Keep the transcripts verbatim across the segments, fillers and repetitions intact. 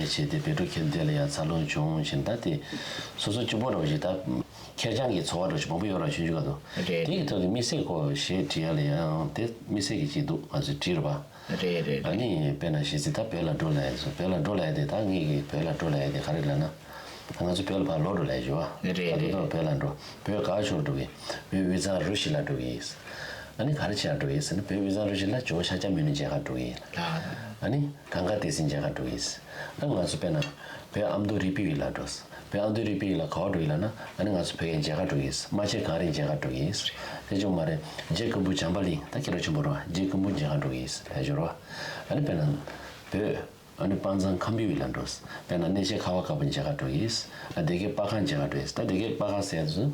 བྱས་ཏེ་བོད་ཕྲུག་ཁྱེར་འདོད་ལ་ཡང་འཚར་ལོངས་བྱུང་བཞིན་ད་དེ་སོ་སོ་གཅིག་པོ་འདྲ་བོ་ཞིག་ད་ཁེར་རྐྱང་གི་འཚོ་བ་འདྲ་བོ་ཞིག་མང་པོ་ཡོད་ར་ཆུང་ཆུང་སྐབས་དུ། རེད། དེ་ཡི་ཐོག་ཏུ་དམིགས་བསལ་ཁོ་གཞས་བྲིས་ཡ་ལ་ཡང་དེ་དམིགས་བསལ་གྱི་ཅིག་འདུག་ང་ཚོས་བྲིས་ར་བ། རེད་རེད། ཨ་ནི་དཔེར་ན་གཞས་ཚིག་ད་བོད་ལ་འགྲོ་ལབ་ཡ་ཚོ་བོད་ལ་འགྲོ་ལབ་ཡ་དེ་ད་ངེད་ཀྱི་བོད་ལ་འགྲོ་ལབ་ཡ་དེ་ག་རེ་ལབ་ན། ད་ང་ཚོ་བོད་ལ་ཕར་ལོག་འགྲོ་ལབ་ཡ་ཞུ་བ། རེད་ད་དུང་རེད། ད་བོད་ལ་འགྲོ། བོད་ག་ཕྱོགས་འགྲོ་གི། བོད་དབུས་གཙང་རུ་བཞི་ལ་འགྲོ་གི་ཡིན། ཨ་ནི་ག་རེ་བྱེད་ཡ་འགྲོ་གི་ཡིན་ཟེར་ན་བོད་དབུས་གཙང་རུ་བཞི་ལ་ཇོ་བོ་ཤཱཀྱ་མུ་ནེ་མཇལ་ཁ་འགྲོ་གི་ཡིན། ལ་ལ། ཨ་ནི་གངས་དཀར་ཏི་སེ་མཇལ་ཁ་འགྲོ་གི་ཡིན། ཨ་ང་ཚོ་དཔེར་ན་བོད་ཨ་མདོ་རིག་པའི་ཡུལ་ལ་འགྲོ། བོད་ཨ་མདོ་རིག་པའི་ཡུལ་ལ་ག་བ་འགྲོ་ཡིན་ལབ་ན་ཨ་ནི་ང་ཚོ་བོད་ཡིག་མཇལ་ཁ་འགྲོ་གི་ཡིན། རྨ་ཆེན་གངས་རི་མཇལ་ཁ་འགྲོ་གི་ཡིན། དེ་ཅུང་མ་རེད། རྗེ་ཀུན་འབུམ་བྱམས་པ་གླིང་ད་ཁྱེད་རང་ཆེན་པོ་རེད་བ། རྗེ་ཀུན་འབུམ་མཇལ་ཁ་འགྲོ་གི་ཡིན་ལབ་ཞོར་བ། ཨ་ནི་དཔེར་ན་བོད། ཨ་ནི་དཔལ་མཛངས་ཁམས་པའི་ཡུལ་ལ་འགྲོ། དཔེར་ན་གནས་མཇལ་ཁ་བ་དཀར་པོ་མཇལ་ཁ་འགྲོ་ཡིས། ཨ་སྡེ་དགེ་པ་ཁང་མཇལ་ཁ་འགྲོ་ཡིས། ད་སྡེ་དགེ་པ་ཁང་ཟེར་ཡ་ཚོ།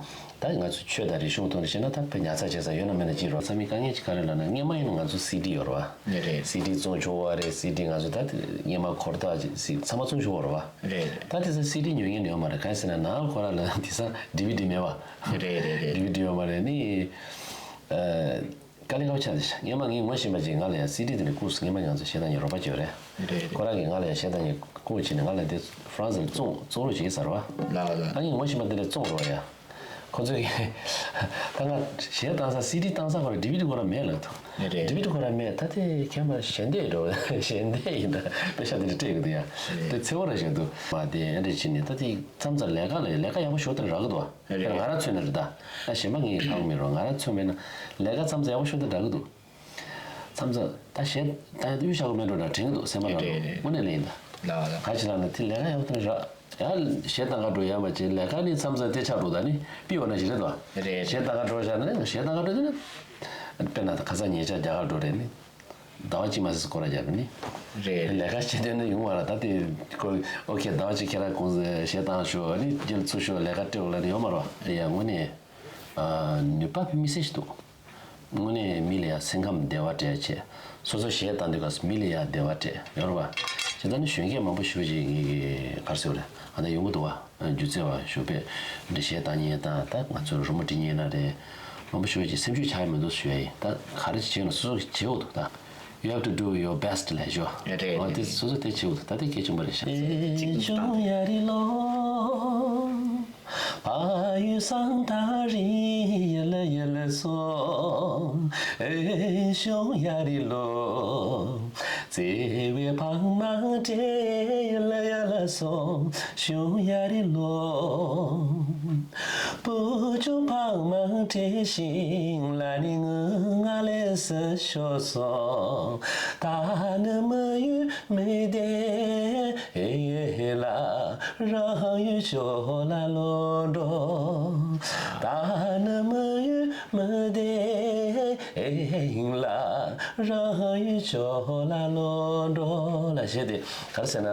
ད་ང་ཚོ་ཆོས་དང་རིག་གཞུང་ཐོག་ནས་བཤད་ན་ད་དཔེ་ཉར་ཚགས་བྱེད་ས་ཡོད་ན་མེད་ན་ཅིག་རོ། ཚང་མའི་དཀའ་ངལ་ཅིག་ག་རེ་ལབ་ན་སྔས་མ་ཡིན་ན་ང་ཚོ་སི་ཌི་ཡོད་རེད་བ། རེད་རེད། སི་ཌི་བཙོང་ཆོག་པ་རེད། སི་ཌི་ང་ཚོ་ད་སྔས་མ་འཁོར་ཐག་ཅིག་ཚང་མ་བཙོང་ཆོག་པ་རེད་བ། རེད་རེད། ད་དེ་ས་སི་ཌི་ཉོ་མཁན་ཡོད་མ་རེད། གང་ཡིན་ཟེར་ན་ནང་ཁོ་ར་ལ་དེ་ས་ཌི་ཝི་ཌི་མེད་བ། རེད་རེད་རེད། ཌི་ཝི་ཌི་ཡོད་མ་རེད་ནི། ཨ། དཀའ་ལས་ཁག་པོ་ཆགས་ཏེ་ཤག་སྔས་མ་ངའི་ངོ་ཤེས་པ་ཅིག་ང་ལ་ཡང་སི་ཌི་དེ་འདྲ་བསྐུར་སོང་། སྔས་མ་ང་ཚོ་གཞས་བཏང་མཁན་རོགས་པ་ཅིག་ཡོད་རེད། རེད་རེད། ཁོ་རང་གིས་ང་ལ་ཡང་གཞས་བཏང་མཁན་བསྐུར་བྱས་ནས་ང་ལ་འདི་ཧྥ་རན་སི་ལ་བཙོང་བཙོང་རོགས་བྱེད་ཟེར་བ། ལགས་ལགས། ཨ་ངའི་ངོ་ཤེས་པ་དེ་འདྲ་བཙོང་རོགས་ཡ། ཁོ་ཚོས་ཀྱིས་ད་ང་གཞས་བཏང་ས་སི་ཌི་བཏང་ས་ཁོ་རང་ཌི་ཝི་ཌི་ཁོ་རང་མེད་ལབ་འདུག་རེད་རེད། ཌི་ཝི་ཌི་ཁོ་རང་མེད། ད་དེ་མཁན་པ་ཞལ་འདེབས་འགྲོ་ཞལ་འདེབས་ཡིན་ད་པེ་ཤག་དེ་འདྲ་སྤྲད་ཡོད་འདུག་ཡ། རེད། དེ་ཚེ་བོ་ར་བཞག་འདུག་མ་དེ་ཨ་འདྲ་བྱས་ནས་ད་དེ་མཚམས་མཚམས་ལས་ཀ་ལས་ལས་ཀ་ཡག་པོ་ཞོར་དུ་རག་གི་འདུག་བ། རེད། ང་རང་མཚོན་ན་རེད་ད། ད་གཞན་པ་ངས་ཧ་གོ་མེད་རུང་ང་རང་མཚོན་པས་ན། ལས་ཀ་མཚམས་མཚམས་ཡག་པོ་ཤོར་དུས་འདྲ་གི་འདུག་མཚམས་མཚམས་ད་གཞས་ད་གཡུ་ཤ་གོ་མེད་འགྲོ་འདྲ་དྲན་གི་འདུག་སེམས་པ་རང་རེད་རེད། དངོས་གནས་ལས་ཡིན་ད། ལ་ལ། ག་ཅི་ལ་ན་དེ་ལས་ཀ་ཡག་པོ་རག་ཡ། གཞས་བཏང་ག་འགྲོ་ཡ་མ་བྱེད་ལས་ཀ་ནི་མཚམས་མཚམས་དེ་ཆགས་འགྲོ་ད་ནི་པི་འོ་ན་ཞིག་རེད་དོ། རེད། གཞས་བཏང་ག་འགྲོ་བཞག་ན་ནི་གཞས་བཏང་ག་འགྲོ་དུས་ནི། དཔེར་ན་ཁ་སང་ཉེ་ཆར་རྒྱ་གར་འགྲོ་རེད་ནི། ཟླ་བ་གཅིག་མ་ཟིན་སྐོར་ར་རྒྱབ་ནི། རེད། ལས་ཀ་བྱེད་དོན་ནི་ཡོང་བ་ར་ད་དེ་ཁོ་ཨོ་ཁེ་ཟླ་བ་གཅིག་ཁྱེད་རང་གུང་གཞས་བཏང་ཤོག་ནི་རྒྱུན་ཚུགས་ཤོག་ལས་ཀ་སྤྲད་འོ་ལ་ནི་ཡོང་མ་རོ། ཡ་དངོས་གནས་ནུས་པ་དམིགས་བསལ་ཞིག་འདུག་དངོས་གནས་མི་ལ་ཡ་སེམས་ཁམས་བདེ་བ་སྤྲད་བྱས། སོ་སོ་གཞས་བཏང་དུས་སྐབས་སུ་མི་ལ་ཡ་བདེ་བ་སྤྲད་ཡོད་རེད་བ། ཇི་ལྟར་ནི་གཞོན་སྐྱེས་མང་པོ་ཞེ་པོ་ཅིག་ངེད་ཀྱི་ག་རེ་ཟེར་དགོས་རེད་ཨ་ད་ཡོང་གི་འདུག་བ། སྒྱུ་རྩལ་བ་ཞུ་བས་འདི་གཞས་བཏང་མཁན་དང་ད་ང་ཚོ་རི་མོ་འབྲི་མཁན་ན་རེད། མང་པོ་ཞེ་པོ་ཅིག་སེམས་ཤུགས་ཆག་ཡ་མི་འདུག་ཞུ་ཡ་ཡིན། ད་ག་རེ་བྱེད་ན་སོ་སོ་གིས་བྱེད་དགོས་འདུག་ད། You have to do your best ལབ་ཞོ། རེད། འོ་དེ་རེད། སོ་སོ་དེ་བྱེད་དགོས་འདུག་ད་དེ་གལ་ཆེན་པོ་རེད་ཤག་ཨེ་ཤོང་ཡ་རི་ལོ། ཕ་ཡུལ་སང་ད་རི་ཡ་ལ་ཡ་ལ་སོང་། ཨེ་ཤོང་ཡ་རི་ལོ། བརྩེ་བའི་ཕ་མ་བྲལ་ཡ་ལ་ཡ་ལ་སོང་། ཤོང་ཡ་རི་ལོ། བུ་ཆུང་ཕ་མ་བྲལ་ཞིང་ལ་ནི་ངུ་ང་ལས་སུ་ཤོར་སོང་། ད་ནི་མི་ཡུལ་མི་བདེ་ལ་རང་ཡུལ་ཕྱོགས་ལ་ལོག་འགྲོ། ད་ནི་མི་ཡུལ་མི་བདེ་ལ་རང་ཡུལ་ཕྱོགས་ལ་ལོག་འགྲོ་ལ་ཞེས་ཏེ་ག་རེ་ཟེར་ན།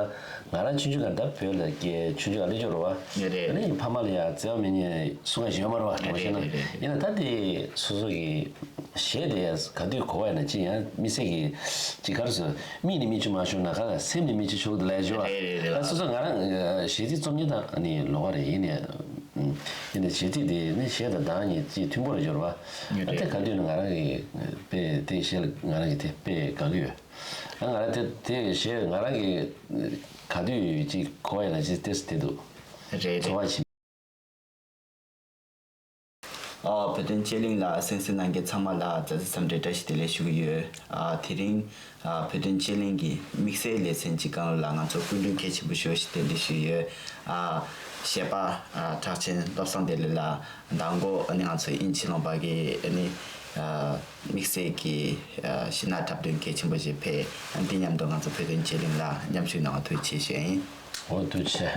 ང་རང་ཆུང་ཆུང་སྒང་དང་བོད་ལ་སྐྱེས་ཆུང་ཆུང་སྒང་སླེབས་ཆོག་རེད་བ། ངས་རེད། ཨ་ནི་ཕ་མ་ལ་ཡང་བརྩེ་བ་མེད་མཁན་སུ་གང་ཞིག་ཡོད་མ་རེད་བ། གྲོགས་ཤེས་ན། རེད་རེད་རེད། ཡིན་ན་ད་དེ་སོ་སོ་གི་གཞས་དེ་ག་དུས་གོ་བ་ཡིན་ན་ཅི་ཡང་དམིགས་བསལ་གྱི་ཅི་ག་རེ་ཟེར། མིག་ནས་མིག་ཆུ་མ་ཤོར་ན་ག་ལ་སེམས་ནས་མིག་ཆུ་ཤོར་གི་འདུག་ལབ་ཞུ་བ། རེད་རེད་རེད། ད་སོ་སོ་ང་རང་གཞས་ཚིག་རྩོམ་མཁན་དང་ཨ་ནི་ལོགས་ཀ་རེད། ཡིན་ནའི་ཡིན་ནའི་གཞས་ཚིག་དེ་ནི་གཞས་དང་གདངས་གཉིས་ཅིག་མཐུན་པོ་རེད་ཞུ་བ། ངས་ད་དེ་རེད། ག་དུས་ནི་ང་རང་གི་དཔེ་དེ་གཞས་ལ་ང་རང་གི་དེ་དཔེ་དགའ་གི་ཡོད། ང་རང་དེ་དེ་གཞས་ང་རང་གི་ག་དུས་ཅིག་གོ་བ་ཡིན་ན་ཅིག་ཏེས་དེ་འདུག་རེད་རེད། ཚོར་བ་ཞིག་ཨ་བོད་དོན་དཔྱད་གླེང་ལ་གསན་གཟིགས་གནང་མཁན་ཚང་མ་ལ་མཛའ་བརྩེ་འཚམས་འདྲི་བཀྲ་ཤིས་བདེ་ལེགས་ཞུ་གི་ཡོད། ཨ་དེ་རིང་ཨ་བོད་དོན་དཔྱད་གླེང་གི་དམིགས་བསལ་ལེ་ཚན་གཅིག་སྒང་ལ་ང་ཚོ་སྐུ་མགྲོན་གལ་ཆེན་པོ་ཞེ་པོ་ཞིག་གདན་འདྲེན་ཞུས་ཡོད། ཨ་གཞས་པ་ཨ་གྲགས་ཅན་བློ་བཟང་བདེ་ལེགས་ལགས། མདང་དགོང་ཨ་ནི་ང་ཚོ་དབྱིན་ཇི་ལུང་པ་གི་ཨ་ནི་ཨ་དམིགས་བསལ་གྱི་ཨ་གཞས་སྣ་འཁྲབ་སྟོན་གལ་ཆེན་པོ་ཞིག་ཕེབས། ཨ་འདི་མཉམ་དུ་ང་ཚོ་བོད་དོན་དཔྱད་གླེང་ལ་མཉམ་ཞུགས་གནང་བ་ཐུགས་རྗེ་ཆེ་ཞུ་ཡ་ཡིན། འོ་ཐུགས་རྗེ་ཆེ།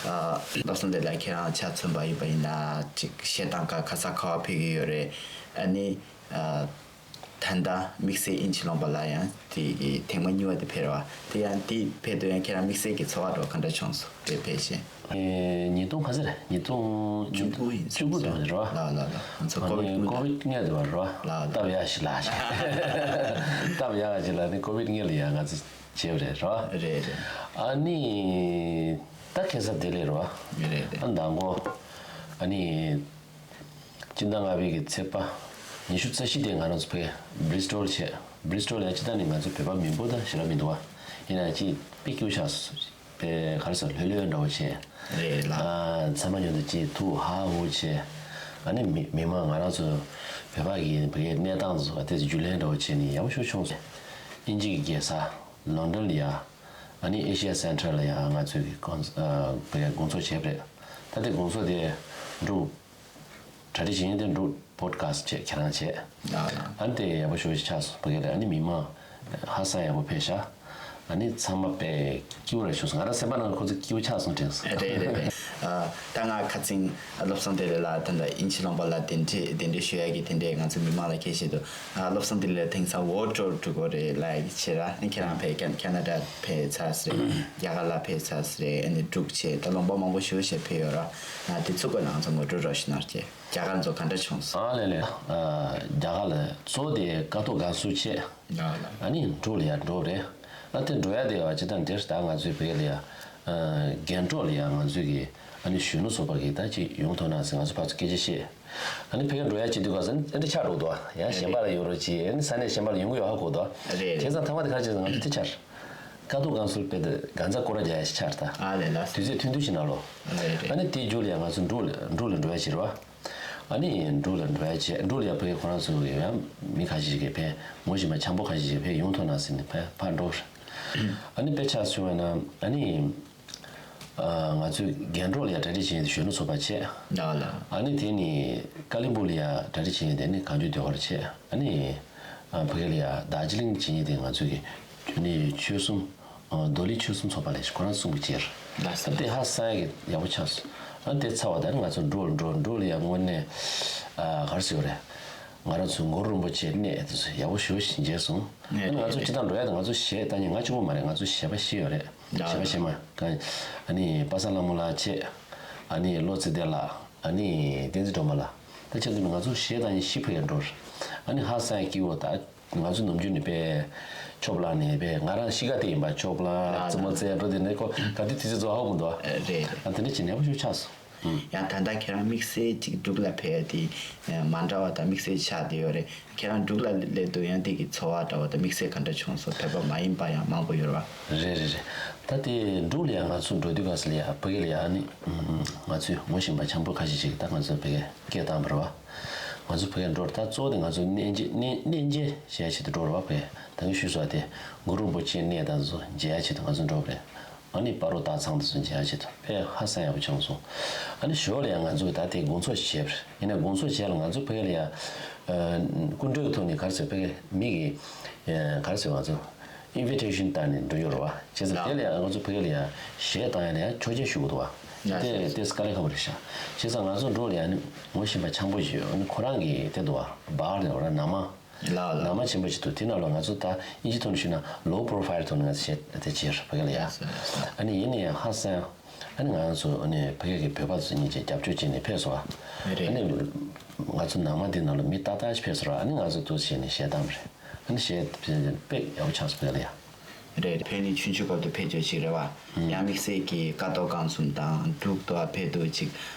ཨ་བློ་བཟང་བདེ་ལེགས་ལགས་ཁྱེད་རང་ཆ་མཚོན་པ་ཡིན་པ་ཡིན་ན་ཅིག་གཞས་བཏང་ག་ག་ས་ག་བ་ཕེབས་ཀྱི་ཡོད་རེད། ཨ་ནི་ཨ་ད་ལྟ་དམིགས་བསལ་དབྱིན་ཇི་ལུང་པ་ལ་ཡང་དེ་གི་ཐེངས་མ་གཉིས་པ་དེ་ཕེབས་རེད་བ། དེ་ཡང་དེ་ཕེབས་དུས་ཡང་ཁྱེད་རང་དམིགས་བསལ་གྱི་ཚོར་བ་འདྲ་བོ་ག་འདྲ་བྱུང་སོང་དེ་ཕེབས་ཤིང་། ཨེ་ཉིས་སྟོང་ག་ཚོད་རེད། ཉིས་སྟོང་ཉིས་སྟོང་ཡིན་བཅུ་དགུ་དུ་རེད་བ། ལགས་ལགས་ལགས། ང་ཚོ་ཨ་ནི་ཀོ་ཝིད་སྔོན་ལ། ཀོ་ཝིད་སྔོན་དུ་བ་རེད་བ། ལགས་ལགས། སྟབས་ཡག་ཞིག་ལ་ཞིག་སྟབས་ཡག་ཞིག་ལ་ནི་ཀོ་ཝིད་སྔོན་ལ་ཡང་ང་ཚོ་བྱས་པ་རེད་བ། རེད་རེད། ཨ་ནི་ད་ཁ་སང་བདེ་ལེགས་རེད་བ། རེད་རེད། ཨ་མདང་དགོང་ཨ་ནི་སྤྱི་ཟླ་ལྔ་པའི་གི་ཚེས་པ་ཉི་ཤུ་རྩ་བཞི་དེ་ང་རང་ཚོ་ཕེབས་བྷི་རི་སི་ཊོལ་བྱས། བྷི་རི་སི་ཊོལ་ཡང་སྤྱི་ཟླ་ནི་ང་ཚོ་བོད་པ་མི་འབོར་ད་ཞེ་དྲག་མི་འདུག་བ། ཡིན་ན་ཅིག་དཔེ་སྐྱིད་པོ་ཆགས་སོང་། པའི་ག་རེ་ཟེར་ལྷོད་ལྷོད་འདྲ་བོ་བྱས། རེད་ལ། ཨ་ཚང་མ་མཉམ་དུ་ཅིག་ཐུག་ཧ་ཧུ་བྱས། ཨ་ནི་མི་མི་མང་ང་རང་ཚོ་བོད་པ་གི་བོད་པའི་གནས་སྟངས་ཚོ་དེ་ཚོ་རྒྱུས་ལོན་འདྲ་བོ་བྱས་ནས་ཡག་པོ་ཞེ་པོ་བྱུང་སོང་། དབྱིན་ཇི་གི་རྒྱལ་ས་ལོན་ཌོན་ལ་ཡ། ཨ་ནི་ཨེ་ཤི་ཡ་སེན་ཊར་ལ་ཡ་ང་ཚོས་ཀྱི་དགོང་ཨ་བོད་པའི་དགོང་ཚོགས་བྱས་པ་རེད། ད་དེ་དགོང་ཚོགས་དེ་འགྲུབ། གྲ་སྒྲིག་བྱེད་མཁན་དེ་འགྲོ་པོ་ཌི་ཁ་སི་ཊི་བྱས་ཁྱེད་རང་བྱས། ཨ་ནི་དེ་ཡག་པོ་ཞེ་པོ་ཞིག་ཆགས་སོང་བོད་སྐད་ལ། ཨ་ནི་མི་མང་ཧ་སང་ཡག་པོ་ཕེབས་ཤག་ཨ་ནི་ཚང་མ་དཔེ་སྐྱིད་པོ་ར་བྱུང་སོང་། ང་རང་སེམས་པ་ནང་ཁོ་ཚོ་སྐྱིད་པོ་ཆགས་སོང་དྲན་སོང་། རེད་རེད་རེད། ཨ་ད་ང་ཁ་སང་བློ་བཟང་བདེ་ལེགས་ལགས་ད་ལྟ་དབྱིན་ཇི་ལུང་པ་ལ་གདན་འདྲེན་གདན་འདྲེན་ཞུ་ཡག་གི་དེ་འདྲས་ང་ཚོ་མི་མང་ལ་ཁྱེད་བཤད་དུས། ཨ་བློ་བཟང་བདེ་ལེགས་དེང་སང་ཝར་ལྡ་ཊུར་འགྲོ་གི་རེད་ལབ་ཡག་བྱས་ར། ཨ་ནི་ཁྱེད་རང་ཕེབས་ཁ་ཁ་ན་ཌ་ཕེབས་ཚར་སོང་རེད། རྒྱ་གར་ལ་ཕེབས་ཚར་སོང་རེད། ཨ་ནི་འབྲུག་བྱས་ད་ལུང་པ་མང་པོ་ཞེ་པོ་ཞིག་ཕེབས་ཡོད་ར། ང་དེ་ཚོའི་སྐོར་ལ་ང་ཚོ་ངོ་སྤྲོད་རོགས་ཞུ་གནང་རྒྱུ། རྒྱ་གར་ཚོ་ག་འདྲ་བྱུང་སོང་། ཨ་ལེ་ལེ། ཨ་རྒྱ་གར་ལ་གཙོ་བོ་དེ་ཀ་ཐོག་སྒང་གསུམ་བྱས། ཨ་ནི་འབྲུག་ལ་ཡ་འགྲོ་རེད། ཨ་དེ་འགྲོ་ཡ་དེ་བ་ཅི་ལྟར་འདིར་ད་ང་ཚོའི་བོད་ལ་ཡ། ཨ་རྒྱན་ཊོག་ལ་ཡ་ང་ཚོའི་གི་ཨ་ནི་གཞོན་ནུ་ཚོགས་པ་གི་ད་ཅིག་ཡོང་ཐུབ་ན་ཟེར་ང་ཚོ་ཕར་ཚུར་སྐད་ཆ་བཤད། ཨ་ནི་ཕ་གིར་འགྲོ་ཡ་བྱེད་དུས་ག་ས་ཨ་འདི་ཆགས་འགྲོ་འདུག་ཡང་གཞན་པ་ལ་ཡོད་རོགས་གྱིས། ཨ་ནི་ས་གནས་གཞན་པ་ལ་ཡོང་གི་ཡོད་ཧ་གོ་འདུག་རེད། བྱས་ཙང་ཐ་མ་དེ་ག་རེ་བྱས་ཙང་ང་ཚོ་དེ་ཆར། ཀ་ཐོག་སྒང་གསུམ་དཔེ་དེ་གང་ཚ་སྐོར་ར་རྒྱག་ཡ་ཞིག་ཆགས་རེད་ད། ཨ་ལས་ལ། དུས་ཚོད་ཐུང་ཐུང་ཞིག་ནང་ལོ། རེད་རེད། ཨ་ནི་དེའི་མཇུག་ལ་ཡང་ང་ཚོ་འབྲུག་ལ་འབྲུག་ལ་འགྲོ་ཡ་བྱེད་རོགས། ཨ་ནི་འབྲུག་ལ་འགྲོ་ཡ་བྱེད། འབྲུག་ལ་ཡ་ཕ་གི་ཁོ་རང་ཚོ་ཡང་མི་ཁ་ཤས་ཤིག་གིས་ཕེབས། ངོ་ཤེས་པ་འཆམ་པོ་ཁ་ཤས་ཤིག་ཕེབས་ཡོང་ཐུབ་ན་ཟེར་ནས་ཕེབས་ཕར་འགྲོ། ཨ་ནི་དཔེ་ཆ་བྱུང་བ་ན་ཨ་ནི། ཨ་ང་ཚོས་རྒྱན་ཊོག་ལ་ཡ་གྲ་སྒྲིག་བྱེད་མཁན་དེ་གཞོན་ནུ་ཚོགས་པ་བྱས། ལགས་ལགས། ཨ་ནི་དེ་ནི་ཀ་ལིམ་པོང་ལ་ཡ་གྲ་སྒྲིག་བྱེད་མཁན་དེ་ནི་གངས་ལྗོངས་ཟློས་གར་བྱས། ཨ་ནི་ཨ་ཕ་གི་ལ་ཡ་དར་ཇི་ལིང་བྱེད་མཁན་དེ་ང་ཚོ་གི་ཨ་ནི་ཆོལ་གསུམ་ཨ་རྡོར་གླིང་ཆོལ་གསུམ་ཚོགས་པ་ལ་ཁོ་རང་གསུམ་གྱིས་བྱས། ལགས་སོ། ཨ་དེ་ཧ་སང་ཡ་གི་ཡག་པོ་ཆགས་སོང་། ཨ་དེ་ཚར་བ་ད་ནི་ང་ཚོ་འབྲུག་འབྲུག་འབྲུག་ལ་ཡ་དངོས་གནས་ཨ་ག་རེ་ཟེར་དགོས་རེད། ང་རང་ཚོ་གུ་རུ་རིན་པོ་ཆེ་གནས་དེ་ཚོ་ཡག་པོ་ཞེ་པོ་ཞིག་མཇལ་སོང་། ཨ་ནི་ང་ཚོ་སྤྱིར་བཏང་འགྲོ་ཡ་དང་ང་ཚོ་གཞས་བཏང་མཁན་ང་གཅིག་པོ་མ་རེད། ང་ཚོ་གཞས་པ་བཞི་ཡོད་རེད། གཞས་པ་གཞས་མ་གང་ཨ་ནི་པ་སངས་ལྷ་མོ་ལགས་བྱས། ཨ་ནི་བློ་ཚེ་བདེ་ལགས། ཨ་ནི་བསྟན་འཛིན་སྒྲོལ་མ་ལགས། ད་ཆ་འདི་ང་ཚོ་གཞས་བཏང་མཁན་བཞི་ཕ་གིར་འགྲོ་རེད། ཨ་ནི་ཧ་སང་ཡ་སྐྱིད་པོ་ད་ང་ཚོ་ནམ་རྒྱུན་ནས་དཔེ་ཆོབ་ལ་ནས་དཔེ་ང་རང་གཤིས་ཀ་དེ་ཡིན་པ་ཆོབ་ལ་རྩེད་མོ་རྩེ་འགྲོ་དེ་ནས་ཁོ་ག་དུས་དུས་ཚོད་རྫོགས་ཧ་གོ་མི་འདུག་རེད་རེད། ཨ་དེ་འདྲ་བྱས་ནས་ཡག་པོ་ཞེ་པོ་ཆགས་སོང་། ཡང་ད་ལྟ་ཁྱེད་རང་དམིགས་བསལ་ཅིག་འབྲུག་ལ་ཕེབས་ཡ་དེ་མ་འདྲ་བ་དང་དམིགས་བསལ་ཆགས་བསྡད་ཡོད་རེད། ཁྱེད་རང་འབྲུག་ལ་སླེབས་དུས་ཡང་དེ་གི་ཚོར་བ་འདྲ་བ་དང་དམིགས་བསལ་ག་འདྲ་བྱུང་སོང་། བོད་པ་མ་ཡིན་པ་ཡང་མང་པོ་ཡོད་རེད་བ། རེད་རེད་རེད། ད་དེ་འབྲུག་ལ་ཡང་ང་ཚོ་འགྲོ་དུས་སྐབས་སུ་ལ་ཡང་ཕ་གི་ལ་ཡང་ནི་ང་ཚོའི་ངོ་ཤེས་པ་འཆམ་པོ་ཁ་ཤས་ཤིག་ད་ང་ཚོ་ཕ་གི་སྐད་བཏང་བ་རེད་བ། ང་ཚོ་ཕ་གིར་འགྲོ་ད་གཙོ་བོ་དེ་ང་ཚོ་གནས་མཇལ་གནས་གནས་མཇལ་བྱེད་ཡ་ཆེད་དུ་འགྲོ་རེད་བ། ཕ་གི་ད་གིན་ཞུས་སོང་བ་དེ་གུ་རུ་རིན་པོ་ཆེའི་གནས་དང་ཚོ་མཇལ་ཡ་ཆེད་དུ་ང་ཚོ་འགྲོ་བ་རེད། ཨ་ནི་སྤ་རོ་སྟག་ཚང་དུ་སོང་མཇལ་ཡ་ཆེད་དུ་དཔེ་ཧ་སང་ཡག་པོ་བྱུང་སོང་། ཨ་ནི་ཞོར་ལ་ཡང་ང་ཚོས་ད་དེ་དགོང་ཚོགས་བྱས་པ་རེད། ཡིན་ནའི་དགོང་ཚོགས་བྱས་ལ་ང་ཚོ་ཕ་གི་ལ་ཡང་སྐུ་མགྲོན་གྱི་ཐོག་ནས་ག་རེ་ཟེར་ཕ་གི་མི་གི་ག་རེ་ཟེར་ང་ཚོ་ཨིན་བི་ཊེ་ཤན་བཏང་ནས་འགྲོ་ཡོད་རེད་བ། བྱས་ཙང་དེ་ལ་ཡང་ང་ཚོ་ཕ་གི་ལ་ཡང་གཞས་བཏང་ཡ་ལ་ཡང་ཆོག་མཆན་ཞུ་དགོས་འདུག་བ། དེ་དེ་དཀའ་ལས་ཁག་པོ་རེད་ཤག་བྱས་ཙང་ང་ཚོ་འགྲོ་ལ་ཡང་ནི་ངོ་ཤེས་པ་འཆམ་པོ་ཞིག་ཡོད། ཨ་ནི་ཁོ་རང་གི་དེ་འདུག་བ་བར་རེད་བ་ར་ནང་མ། ལགས་ལགས། ནང་མ་ཆེན་པོ་ཞིག་འདུག་དེ་ནང་ལ་ང་ཚོ་ད་དབྱིན་ཇི་ཐོག་ནས་ཞུས་ན་ལོ་པོ་རོ་ཕའིལ་ཐོག་ནས་ང་ཚོ་བྱས་དེ་བྱས་ཕ་གི་ལ་ཡ། ལགས་སོ་ལགས་སོ། ཨ་ནི་ཡིན་ན་ཡང་ཧ་སང་ཨ་ནི་ང་ཚོ་ཨ་ནི་ཕ་གི་གི་བོད་པ་ཚོ་གཉིས་ཀྱིས་རྒྱབ་སྐྱོར་བྱས་ནས་ཕེབས་སོང་བ། རེད་རེད། ཨ་ནི་ང་ཚོ་ནང་མ་འདི་ནང་ལ་མི་ཏག་ཏག་ཞིག་ཕེབས་སོང་ར། ཨ་ནི་ང་ཚོ་འདུག་བྱས་ནས་གཞས་བཏང་བ་རེད། ཨ་ནི་གཞས་དཔེ་ཡག་པོ་ཆགས་སོང་ཕ་གི་ལ་ཡ། རེད། བོད་ནི་ཆུང་ཆུང་སྐབས་དུ་ཕེབས་རྒྱུ་ཞིག་རེད་བ། ཡང་དམིགས་བསལ་གྱི་ཀ་རྡོར་སྒང་གསུམ་དང་འབྲུག་ཏུ་ཕེབས་དུས་ཅིག་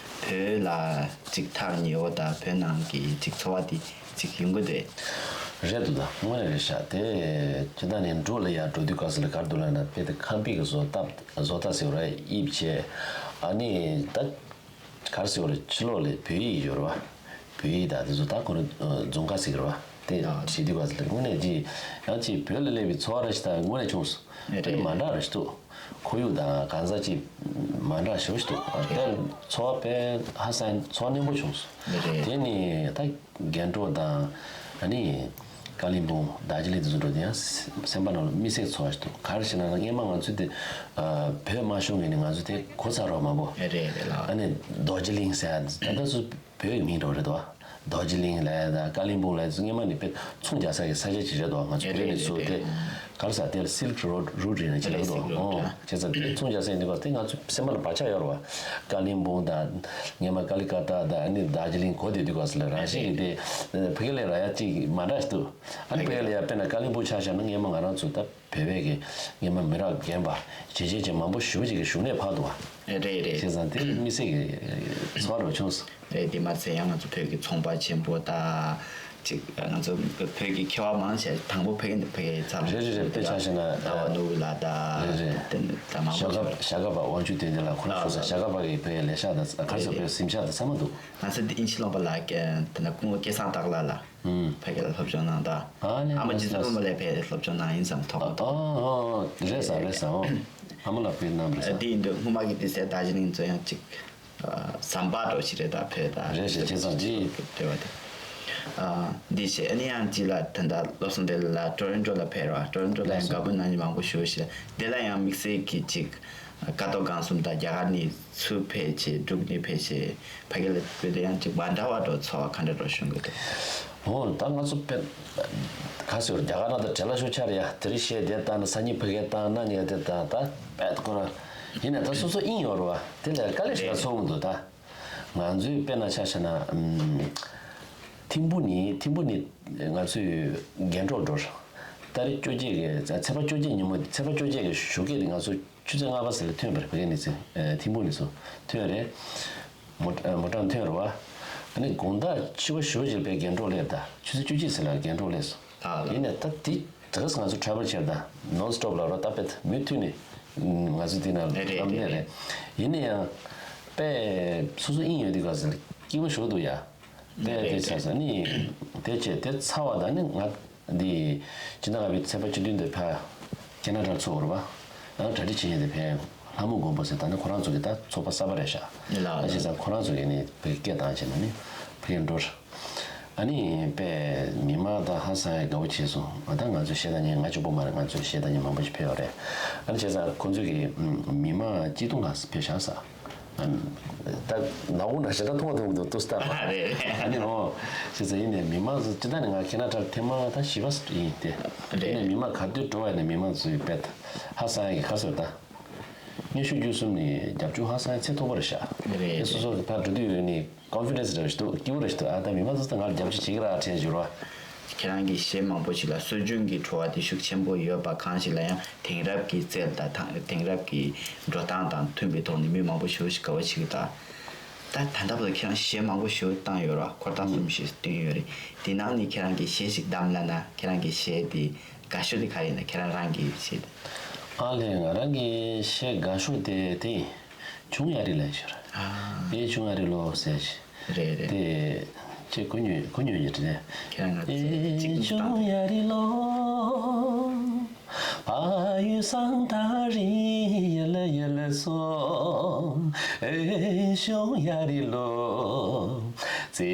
བོད་ལ་ཅིག་ཐག་ཉེ་བོ་དང་བོད་ནང་གི་ཅིག་ཚོར་བ་དེ་ཅིག་ཡོང་གི་འདུག་རེད་འདུག་ད་དངོས་གནས་རེད་ཤག་དེ་སྤྱིར་བཏང་ནས་འབྲུག་ལ་ཡར་འགྲོ་དུས་སྐབས་སུ་ལ་ག་རེ་འདུག་ལབ་ན་དཔེ་དེ་ཁམས་པའི་གི་བཟོ་ལྟ་བཟོ་ལྟ་ཟེར་བ་རེད། དབྱིབས་བྱས་ཨ་ནི་ད། ག་རེ་ཟེར་བ་རེད། ཕྱི་ལོགས་ལ་བོད་ཡིག་ཡོད་རེད་བ། བོད་ཡིག་དང་དེ་ཚོ་ད་ཁོ་རང་རྫོང་ཁ་ཟེར་གི་རེད་བ། དེ་ཨ་བྲིས་དུས་སྐབས་སུ་དངོས་གནས་ཀྱི་ཡང་ཅིག་བོད་ལ་སླེབས་པའི་ཚོར་བ་ར་ཞིག་དང་དངོས་གནས་བྱུང་སོང་། རེད། དེ་མ་འདྲ་ར་ཞིག་འདུག་ཁོར་ཡུག་དང་གང་ཟག་ཅིག་མ་འདྲ་ཞེ་པོ་ཞིག་འདུག་དེ་ཚོར་བ་དཔེ་ཧ་སང་ཚོར་བ་རྣོན་པོ་བྱུང་སོང་། རེད། དེ་ནི་ད་རྒྱན་ཊོག་དང་ཨ་ནི་ཀ་ལིམ་པོང་དར་ཇི་ལིང་དེ་ཚོ་འགྲོ་དུས་ཡང་སེམས་པ་ནང་ལ་དམིགས་བསལ་ཚོར་བ་ཞིག་འདུག་ག་རེ་ཞེ་ན་སྔན་མ་ང་ཚོ་དེ་བོད་མ་ཤོང་ངེས་ནས་ང་ཚོ་དེ་གོ་ཚར་བ་མང་པོ། རེད་རེད་ལགས། ཨ་ནི་རྡོ་རྗེ་གླིང་ཟེར་ཡ་ད་ལྟ་ཚོ་བོད་ཀྱི་མིང་འདྲ་བོ་རེད་དོ། རྡོ་རྗེ་གླིང་ལབ་ཡ་དང་ཀ་ལིམ་པོང་ལབ་ཡ་ཚོ་སྔན་མ་ནས་དཔེ་མཚུངས་རྒྱག་ས་ཀྱི་ས་ཆ་ཅིག་རེད་དོ། ང་ཚོ་བོད་ནས་ཚུར་དེ་ག་རེ་ཟེར་དེ་ལ་སིལཀ་རོཌ་རུཊ་ཡིན་ན་ཅི་ལབ་དོ། ཨོ་བྱས་ཙང་དེ་མཚུངས་རྒྱག་ས་ཡིན་དུས་སྐབས་དེ་ང་ཚོ་སེམས་པ་ལ་བག་ཆགས་ཡོད་རེད་བ། ཀ་ལིམ་པོང་དང་སྔན་མ་ཀ་ལི་ཀ་ཏ་དང་ཨ་ནི་རྡོ་རྗེ་གླིང་གོ་བསྡད་དུས་སྐབས་སུ་ལ་རང་བཞིན་གྱིས་དེ་ཕ་གི་ལ་རག་ཡ་ཅིག་མ་འདྲ་ཞིག་འདུག་ཨ་ནི་ཕ་གི་ལ་ཡ་དཔེར་ན་ཀ་ལིམ་པོང་ཆ་བཞག་ན་སྔན་མ་ང་རང་ཚོ་ད། བོད་པའི་གི་སྔན་མ་མི་རབས་རྒན་པ་བྱས་རྗེས་ཅན་མང་པོ་ཞེ་པོ་ཅིག་གི་བཞུགས་གནས་ཕར་འདུག་བ། རེད་རེད། བྱས་ཙང་དེ་དམིགས་བསལ་གྱི་ཚོར་བ་རུ་བྱུང་སོང་། རེད། དེ་མ་ཚད་ཡང་ང་ཚོ་བོད་ཀྱི་ཚོང་པ་ཆེན་པོ་དང་ ཅིག་ང་ཚོ་བོད་ཀྱི་མཁས་པ་མང་ཆེ་དང་པོ་ཕ་གི་ཕ་གི་ཚ་ལོ་རེད་རེད་རེད། དཔེ་ཆ་བཞག་ན་ཟླ་བ་ནོར་བུ་ལགས་དང་། རེད་རེད། དེ་ནི་ད་མང་པོ་ཞྭ་སྒབ་ཞྭ་སྒབ་པ་དབང་ཕྱུག་དོན་ལྡན་ལགས་ཁོ་རང་ཞུ་ས་ཞྭ་སྒབ་པ་གི་བོད་ལས་ཤག་དང་ག་རེ་ཟེར་བོད་གཟིམ་ཤག་དང་ཚང་མ་འདུག་ང་ཚོ་འདི་དབྱིན་ཇི་ལུང་པ་ལ་དེ་ན་སྐུ་ངོ་སྐལ་བཟང་སྟག་ལགས་ལ་ཕ་གི་ལ་སློབ་སྦྱོང་གནང་དང་། ཨ་ནི་ཨ་མ་རྗེ་བཙུན་སློབ་མ་ལ་ཕ་གི་སློབ་སྦྱོང་གནང་ཡིན་ཙམ་ཐོག་ཨ་ཨ་རེད་ས་རེད་ས། ཨ་མ་ལ་ཕ་གི་གནང་རེད་ས། འདི་ཡིན་དུས་སྔོན་མ་གི་དུས་ཚོད་རྡོ་རྗེ་གླིང་ཚོ་ཡང་ཅིག་ཟམ་པ་འགྲོ་ཞིག་རེད་ད་བོད་ད། རེད་ཞེས་བྱས་ཙང་ཅི། འབྲེལ་བ་དེ། འདི་བྱས་ཨ་ནི་ཡང་ཅི་ལ་ད་ལྟ་བློ་བཟང་བདེ་ལེགས་ལགས་ཊོ་རོན་ཊོ་ལ་ཕེབས་རོགས། ཊོ་རོན་ཊོ་ལ་ཡང་དགའ་པོ་གནང་མཁན་མང་པོ་ཞེ་པོ་ཞིག་ལ་དེ་ལ་ཡང་དམིགས་བསལ་གྱི་ཅིག་ཀ་ཏོ་སྒང་གསུམ་དང་རྒྱ་གར་ནས་ཚུར་ཕེབས་བྱས་འབྲུག་ནས་ཕེབས་བྱས་ཕ་གི་ལ་བོད་དེ་ཡང་ཅིག་མ་འདྲ་བ་འགྲོ་ཚོར་བ་ག་འདྲ་འགྲོ་བྱུང་གི་འདུག་འོ་ད་ང་ཚོ་དཔེ་ག་ཟེར་རྒྱ་གར་ནང་དང་བྲལ་ལ་ཤོག་ཆ་རེད་ཡ། དེ་རིང་གཞས་དེ་བཏང་ན་སང་ཉིན་ཕ་གིར་བཏང་གནངས་ཉིན་དེ་བཏང་ད་དཔེ་ཁོ་རང་ཡིན་ནའི་ད་སོ་སོ་དབྱིངས་ཡོད་རེད་བ། དེ་ལ་དཀའ་ལས་ཞིག་ལ་ཚོར་གི་འདུག་ད་ང་ཚོའི་དཔེར་ན་ཆ་བཞག་ན་ཨམ། ཐིམ་ཕུ་ནས་ཐིམ་ཕུ་ནས་ང་ཚོས་རྒྱན་འབྲོག་འགྲོ་ར། ཏ་རིག་བཅོ་བརྒྱད་ཀྱི་ཚེས་པ་བཅོ་བརྒྱད་ཉིན་མོ་ཚེས་པ་བཅོ་བརྒྱད་ཀྱི་ཞོགས་ཀས་དེ་ང་ཚོ་ཆུ་ཚོད་ལྔ་པ་ཟེར་ལ་ཐོན་པ་རེད། ཕ་གི་ནས་ཚེ་ཐིམ་ཕུ་ནས་སོ་ཐོན་རེད། མོ་མོ་ཊར་ཐོན་རེད་བ། ཨ་ནི་དགོང་དག་ཕྱི་པ་ཞོགས་ཀྱི་དཔེ་རྒྱན་འབྲོག་སླེབས་ད་ཆུ་ཚོད་བཅུ་གཅིག་ཟེར་ལ་རྒྱན་འབྲོག་སླེབས་སོང་། ཡིན་ནའི་ད་དེ་དེ་ག་ས་ང་ཚོ་ཊ་རེ་ཝལ་བྱས་ད་ནོན་སི་ཊོབ་ལ་རོ་ད་དཔེ་མུ་མཐུད་ནས་ང་ཚོ་དེ་ན་རེད་ཨམ་ནས་རེད། ཡིན་ནའི་ཡང་དཔེ་སོ་སོ་དབྱིངས་ཡོད་དུས་ག་ས་སྐྱིད་པོ་ཞོག་འདུག་ཡ། དཔེ་དེ་ཆགས་ས་ནི་དེ་བྱས་དེ་ཚར་བ་ད་ནི་ང་འདི་སྤྱི་ཟླ་ལྔ་པའི་ཚེས་པ་བཅུ་བདུན་དུ་ཕ་ཁེ་ན་ཌར་ཚོགས་རེད་བ། ཨ་གྲ་སྒྲིག་བྱེད་མཁན་དེ་ཕ་ལྷ་མོ་མགོན་པོ་ཟེར་ད་ནི་ཁོ་རང་ཚོ་གི་ད་ཚོགས་པ་གསར་པ་རེད་ཤག་ཨ་བྱས་ཙང་ཁོ་རང་ཚོ་གི་ནི་ཕ་གི་སྐད་བཏང་བྱས་ན་ནི་ཕ་གི་འགྲོ། ཨ་ནི་དཔེ་མི་མང་ད་ཧ་སང་ཡ་དགའ་བོ་བྱས་སོང་། ང་ད་ང་ཚོའི་གཞས་བཏང་མཁན་ང་གཅིག་པོ་མ་རེད། ང་ཚོའི་གཞས་བཏང་མཁན་མང་པོ་ཞིག་ཕེབས་ཡོད་རེད། ཨ་ནི་བྱས་ཙང་ཁོང་ཚོས་ཀྱི་མི་མང་སྐྱིད་གཏོང་ལ་ཕེབས་བཞག་ས། ད་ནག་པོ་ན་ཞེ་དྲག་མཐོང་བ་མཐོང་གི་འདུག་ཏུ་སྟབས་རེད་རེད། ཨ་ནི་འོ་བྱས་ཙང་ཡིན་ནའི་མི་མང་ཚོ་སྤྱི་བཏང་ནས་ང་ཁེ་ན་ཌར་ཐེངས་མ་ད་བཞི་པ་ཡིན་ཏེ། རེད། ཡིན་ནའི་མི་མང་ག་དུས་འགྲོ་བ་ཡིན་ནའི་མི་མང་ཚོའི་དཔེ་ཧ་སང་ཡ་གི་ག་ཟེར་ད། སྙན་ཞུ་བརྒྱུད་གསུམ་ནས་རྒྱབ་སྐྱོར་ཧ་སང་ཡ་ཚད་མཐོ་པོ་རེད་ཤག་རེད། དེ་སོ་སོ་གི་ཕར་འགྲོ་དུས་ཡོད་ནི། ཀོན་ཕི་ཌེན་སི་རེ་ཞིག་འདུག་སྐྱིད་པོ་རེ་ཞིག་འདུག་ཨ་ད་མི་མང་ཚོ་ད་ང་ལ་རྒྱབ་སྐྱོར་བྱེད་ཀྱི་ར་ཁྲལ་བྱེད་རོགས། ཁྱེད་རང་གི་གཞས་མང་པོ་ཞིག་ལ་སྲོལ་རྒྱུན་གྱི་བྲོ་བ་དེ་ཤུགས་ཆེན་པོ་ཡོད་པ་གང་ཞིག་ལ་ཡང་དེང་རབས་ཀྱི་རྩལ་དང་དེང་རབས་ཀྱི་འགྲོ་སྟངས་དང་མཐུན་པའི་ཐོག་ནས་མི་མང་པོ་ཞེ་པོ་ཞིག་དགའ་བོ་བྱེད་ཀྱི་འདུག་ད་ད་ལྟ་བར་དུ་ཁྱེད་རང་གཞས་མང་པོ་ཞེ་པོ་བཏང་ཡོད་ར་འཁོར་ཐག་གསུམ་ཞིག་བཏོན་ཡོད་རེད། དེ་ནང་ནས་ཁྱེད་རང་གི་གཞས་ཤིག་བདམས་ལབ་ན་ཁྱེད་རང་གི་གཞས་དེ་དགའ་ཤོས་དེ་ག་རེ་ཡིན་ན་ཁྱེད་རང་རང་གི་གཞས་དེ། ཨ་ལས་ང་རང་གི་གཞས་དགའ་ཤོས་དེ་དེ་ཡིན། བྱུང་ཡ་རི་ལ་ཞུ་ར། ཨེ་བྱུང་ཡ་རི་ལོ་ཟེར་ཞིག་རེད་རེད། དེ་ཅེ་གོ་ཉོས་གོ་ཉོས་ཡོད་རེད། ཁྱེད་རང་ང་ཚོ་ཨེ་གཅིག་བྱུང་ཡ་རི་ལོ། ཕ་ཡུལ་སང་ད་རི་ཡ་ལ་ཡ་ལ་སོ། ཨེ་བྱུང་ཡ་རི་ལོ། བརྩེ་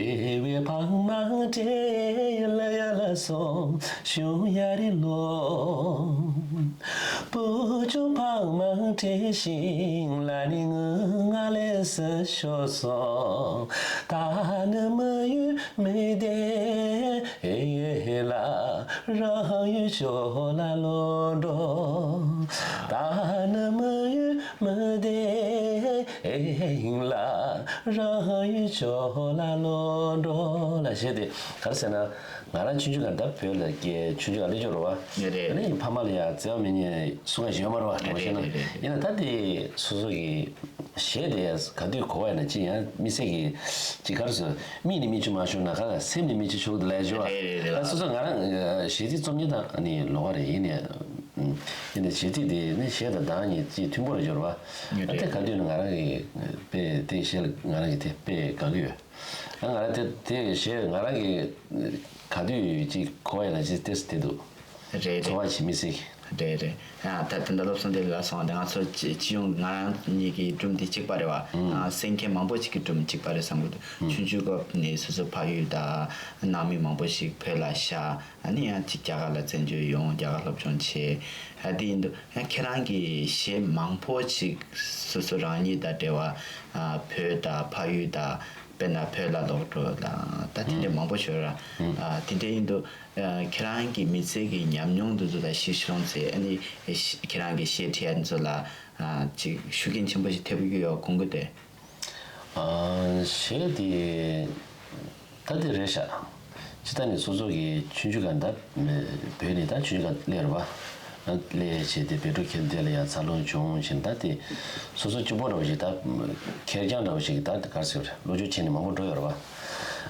བའི་ཕ་མ་བྲལ་ཡ་ལ་ཡ་ལ་སོ། བྱུང་ཡ་རི་ལོ། བུ་ཆུང་ཕ་མ་བྲལ་ཞིང་ལ་ནི་ངུ་ང་ལས་སུ་ཤོར་སོང་། ད་ནི་མི་ཡུལ་མི་བདེ་ལ་རང་ཡུལ་ཕྱོགས་ལ་ལོག་འགྲོ། ད་ནི་མི་ཡུལ་མི་བདེ་ལ་རང་ཡུལ་ཕྱོགས་ལ་ལོག་འགྲོ་ལ་ཞེས་ཏེ་ག་རེ་ཟེར་ན། ང་རང་ཆུང་ཆུང་སྒང་ད་བོད་ལ་སྐྱེས་ཆུང་ཆུང་སྒང་སླེབས་ཡོད་རེད་བ། རེད། ཨ་ནི་ཕ་མ་ལ་ཡང་བརྩེ་བ་མེད་མཁན་སུ་གང་ཞིག་ཡོད་མ་རེད་བ་དྲང་པོ་བཤད་ན། རེད་རེད་རེད། ཡིན་ན་ད་དེ་སོ་སོ་གི་གཞས་དེ་ག་དུས་གོ་བ་ཡིན་ན་ཅི་ཡང་མི་ཚེ་གི་ཅི་ག་རེ་ཟེར་མིག་ནས་མིག་ཆུ་མ་ཤོར་ན་ག་ལ་སེམས་ནས་མིག་ཆུ་ཤོར་གི་འདུག་ལབ་ཡ་ཞིག་ཡོད་རེད་རེད་བ། རེད། ད་སོ་སོ་ང་རང་གཞས་ཚིག་རྩོམ་མཁན་དང་ཨ་ནི་ལོགས་ཀ་རེད། ཡིན་ནའི་ཡིན་ནའི་གཞས་ཚིག་དེ་ནི་གཞས་དང་གདངས་གཉིས་ཅིག་མཐུན་པོ་རེད་ཡོད་རེད་བ། ཨ་དེ་ག་དུས་ནི་ང་རང་གི་དཔེ་དེ་གཞས་ལ་ང་རང་གི་དེ་དཔེ་དགའ་གི་ཡོད། ང་རང་དེ་དེ་གཞས་ང་རང་གི་ག་དུས་ཅིག་གོ་ཡ་ན་ཅིག་ཏེས་དེ་འདུག་རེད་ཚོར་བ་ཅིག་མི་སྲིད། རེད་རེད། ཨ་ད་དེ་འདྲ་སློབ་གསོ་འདི་ལ་སོང་བ་དེ་ང་ཚོ་སྤྱི་སྤྱི་ཡོངས་ང་རང་གཉིས་ཀྱི་སྒྲུང་འདི་གཅིག་པ་རེད་བ། ཨ་གསན་མཁན་མང་པོ་ཞིག་གི་སྒྲུང་གཅིག་པ་རེད་བསམ་གི་འདུག་ཆུང་ཆུང་སྐབས་ནས་སོ་སོ་ཕ་ཡུལ་དང་ནང་མི་མང་པོ་ཞིག་བོད་ལ་ཤར། ཨ་ནི་ཡང་ཅིག་རྒྱ་གར་ལ་བཙན་བྱོལ་ཡོང་རྒྱ་གར་སློབ་སྦྱོང་བྱས། ཨ་དེ་ཡིན་དུས་ཡང་ཁྱེད་རང་གི་གཞས་མང་པོ་ཞིག་སོ་སོ་རང་ཉིད་དང་འབྲེལ་བ་ཨ་བོད་དང་ཕ་ཡུལ་དང་དཔེར་ན་བོད་ལ་ལོག་འགྲོ་དང་ད་དེ་འདྲ་མང་པོ་ཞིག་ཡོད་ར། ཨ་དེ་འདྲ་ཡིན་དུས་ཨ་ཁྱེད་རང་གི་མི་ཚེ་གི་ཉམས་མྱོང་དེ་ཚོ་དང་གཞི་བཟུང་བྱས་ཨ་ནི་ཁྱེད་རང་གི་གཞས་བྲིས་ཡ་དེ་ཚོ་ལ་ཨ་ཅིག་ཤུགས་རྐྱེན་ཆེན་པོ་ཞིག་ཐེབས་ཀྱི་ཡོད་དགོངས་ཀྱི་འདུག་ཨ་གཞས་དེ་ད་དེ་རེད་ཤག་སྤྱིར་བཏང་ནས་སོ་སོ་གི་ཆུང་ཆུང་སྒང་ད་བོད་ནས་ད་ཆུང་ཆུང་སྒང་སླེབས་རེད་བ། ལས་བྱས་ཏེ་བོད་ཕྲུག་ཁྱེར་འདོད་ལ་ཡང་འཚར་ལོངས་བྱུང་བཞིན་ད་དེ་སོ་སོ་གཅིག་པོ་འདྲ་བོ་ཞིག་ད་ཁེར་རྐྱང་འདྲ་བོ་ཞིག་ད་ག་རེ་ཟེར་བ་རེད། བློ་སྦྱོང་བྱས་ནས་མང་པོ་འགྲོ་ཡོད་རེད་བ།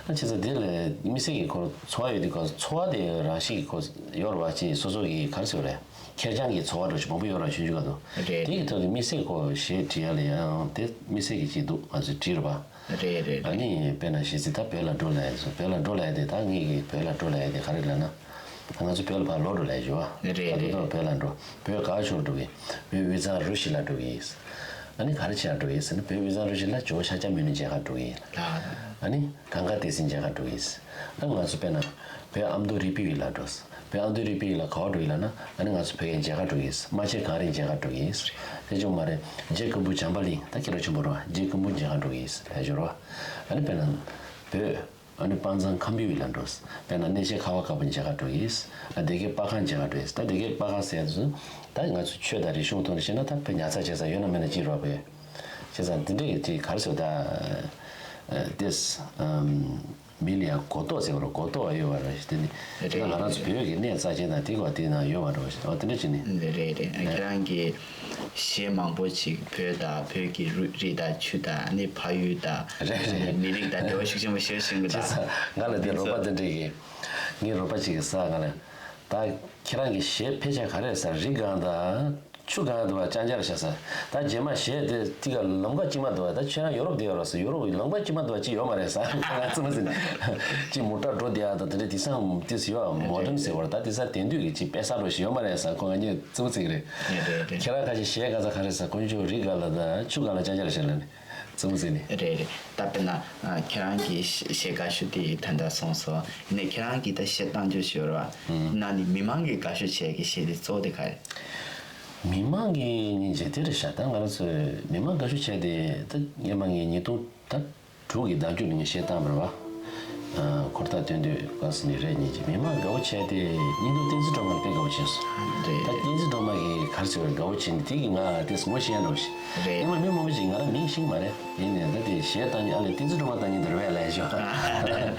ཨ་བྱས་ཙང་དེ་ལས་དམིགས་བསལ་གྱི་ཁོ་ཚོར་བ་ཡོད་དུས་སྐབས་ཚོར་བ་དེ་རང་བཞིན་གྱི་ཁོ་ཡོད་རེད་བ། ཅིག་སོ་སོ་གི་ག་རེ་ཟེར་བ་རེད། ཁེར་རྐྱང་གི་ཚོར་བ་འདྲ་བོ་ཞིག་མང་པོ་ཡོད་རེད་བ། ཆུང་ཆུང་སྐབས་དུ་རེད། དེ་ཡི་ཐོག་ནས་དམིགས་བསལ་ཁོ་གཞས་བྲིས་ཡ་ལ་ཡང་དེ་དམིགས་བསལ་གྱི་ཅིག་འདུག་ང་ཚོས་བྲིས་རེད་བ། རེད་རེད། ཨ་རེད། ནི་དཔེར་ན་གཞས་ཚིག་ད་བོད་ལ་འགྲོ་ལབ་ཡ་ཚོ་བོད་ལ་འགྲོ་ལབ་ཡ་དེ་ད་ངེད་ཀྱིས་བོད་ལ་འགྲོ་ལབ་ཡ་དེ་ག་རེ་ལབ་ན། ང་ཚོ་བོད་ལ་ཕར་ལོག་འགྲོ་ལབ་ཡ་ཞུ་བ། རེད་ད་རེད། དུས་ཐོག་བོད་ལ་འགྲོ། བོད་ག་ཕྱོགས་འགྲོ་གི། བོད་དབུས་གཙང་རུ་བཞི་ལ་འགྲོ་གི་ཡིན། ཨ་ནི་ག་རེ་བྱེད་ལ་འགྲོ་གི་ཡིན་ཟེར་ན་བོད་དབུས་གཙང་རུ་བཞི་ལ་ཇོ་བོ་ཤཱཀྱ་མུ་ནེ་མཇལ་ཁ་འགྲོ་གི་ཡིན། ལ་ལ། ཨ་ནི་གངས་དཀར་ཏི་སེ་མཇལ་ཁ་འགྲོ་གི་ཡིན། ད་ང་ཚོ་དཔེར་ན་བོད་ཨ་མདོ་རི་པིན་ལ་འགྲོ། བོད་ཨ་མདོ་རི་པིན་ལ་ག་པར་འགྲོ་གི་ལབ་ན་ཨ་ནི་ང་ཚོ་བོད་ཡིག་མཇལ་ཁ་འགྲོ་གི་ཡིན། རྨ་ཆེན་གངས་རི་མཇལ་ཁ་འགྲོ་གི་ཡིན། དེ་ཅུང་མ་རེད། རྗེ་སྐུ་འབུམ་བྱམས་པ་གླིང་ད་སྐྱེ་འགྲོ་ཆེན་པོ་རེད་བ། རྗེ་སྐུ་འབུམ་མཇལ་ཁ་འགྲོ་གི་ཡིན་ཟེར་ཞོར་བ། ཨ་ནི་དཔེར་ན་བོད། ཨ་ནི་དཔལ་མཛངས་ཁམས་པའི་དབུས་ལ་འགྲོ། དཔེར་ན་གནས་ཆེན་ཁ་བ་དཀར་པོ་མཇལ་ཁ་འགྲོ་གི་ཡིན། ཨ་སྡེ་དགེ་པར་ཁང་མཇལ་ཁ་འགྲོ་ཡིན། ད་སྡེ་དགེ་པར་ཁང་ཟེར་ཡ་ཚོ་ད་ང་ཚོ་ཆོས་དང་རིག་གཞུང་ཐོག་ནས་བཤད་ན་ད་དཔེ་ཉར་ཚགས་བྱེད་ས་ཡོད་ན་མེད་ན་ཅིག་རེད་བ། བྱས་ཙང་འདི་འདྲའི་གི་ཅིག་ག་རེ་ཟེར་ད། ཨ་ཏེས། ཨམ། མི་ལ་ཡང་གོ་རྟོགས་ཟེར་བ་རེད། གོ་རྟོགས་ཡོད་པ་རེད། དེ་ནི་དེ་ལ་ང་རང་ཚོ་བོད་ཀྱི་གནས་རྩ་ཆེན་དང་དེ་ག་དེ་ན་ཡོད་པ་རེད། འོ་དེ་འདྲ་བྱས་ནས། རེད་རེད། ཨ་ཁྱེད་རང་གི་གཞས་མང་པོ་ཅིག་བོད་དང་བོད་ཀྱི་རུ་རིགས་དང་ཆོས་དང་ནི་ཕ་ཡུལ་དང་རེད་རེད། མི་རིགས་དང་འབྲེལ་བ་ཤུགས་ཆེན་པོ་ཞེ་པོ་ཅིག་ཡོད་པ་དང་། ང་ལ་དེ་རོགས་པ་དེ་འདྲས་ཀྱི་ངའི་རོགས་པ་ཅིག་གིས་ཟེར། ང་ལ་ད་ཁྱེད་རང་གི་གཞས་ཕལ་ཆེར་ག་རེ་ཟེར་རི་སྒང་དང་ཆུ་སྒང་དུ་བ་ཅང་ཅར་བྱ་ཟེར། ད་རྗེས་མ་གཞས་དེ་ཏི་ག་ལམ་ཀ་གཅིག་མ་འདུག་བ། ད་ཁྱེད་རང་ཡོ་རོབ་དེ་ཡོད་རོགས་ཟེར། ཡོ་རོབ་ལམ་ཀ་གཅིག་མ་འདུག་བ་ཅི་ཡོད་མ་རེད་ཟེར། ང་ཚོ་མ་ཟིན་ཅི་མོ་ཊ་འགྲོ་བསྡད་ཡ་ད་དེ་འདྲ་དེང་སང་དེ་ཡོད་མོ་ཌན་ཟེར་བ་རེད། ད་དེང་སང་དེང་དུས་ཀྱི་ཅི་དཔེ་ས་འགྲོ་ཞིག་ཡོད་མ་རེད་ཟེར། ཁོ་ང་གཉིས་ཙི་བོ་ཙི་གི་རེད། རེད་རེད། ཁྱེད་རང་ཁ་ཤས་གཞས་ག་ས་ག་རེད་ཟེར། དཀོན་མཆོག་རི་སྒང་ལ་ད་ཆུ་སྒང་ལ་ཅང་ཅར་བྱ་ལ་ནི། ཙི་བོ་ཙི་ནི། རེད་རེད། ད་དཔེར་ན་ཨ་ཁྱེད་རང་གི་གཞས་དགའ་ཤོས་དེ་ད་ལྟ་སོང་སོང་། ཡིན་ནའི་ཁྱེད་རང་གི་ད་གཞས་བཏང་རྒྱུ་ཞིག་ཡོད་རེད་བ། ཨང་། ན་ནི་མི་མང་གི་དགའ་ཤོས་བྱས་ཀྱི་གཞས་དེ་གཙོ་བོ་དེ་ག་རེད། མི་མང་གི་ཉིན་བྱེད་དེ་རེད་ཤག་ད་ང་རང་ཚོས་མི་མང་དགའ་ཤོས་བྱས་དེ་ད་སྔོན་མ་ངས་ཉིས་སྟོང་ད་དྲུག་གི་ཟླ་མཇུག་ནས་ངས་གཞས་བཏང་བ་རེད་བ། ཨ་འཁོར་ཐག་སྟོན་དུས་ག་ས་ནས་རེད། ཉིན་གཅིག་མི་མང་དགའ་བོ་བྱས་ཏེ་སྙིང་སྡུག་བསྟན་འཛིན་སྒྲོལ་མ་ལ་དཔེ་དགའ་བོ་བྱས་སོང་། རེད། ད་བསྟན་འཛིན་སྒྲོལ་མ་གིས་ག་རེ་ཟེར་བའི་དགའ་བོ་བྱས་ནས་དེ་གིས་ང་དེ་ངོ་ཤེས་ཡ་འདྲ་བོ་ཞིག་རེད། སྔོན་མ་མི་མང་པོ་ཞིག་ང་རང་མིང་ཤེས་ཀྱི་མ་རེད། ཡིན་ནའི་ད་དེ་གཞས་བཏང་ཉིན་ཨ་ལས་བསྟན་འཛིན་སྒྲོལ་མ་བཏང་ཉིན་འདི་རེད་པས་ལབ་ཤོག་ཨ་རེད།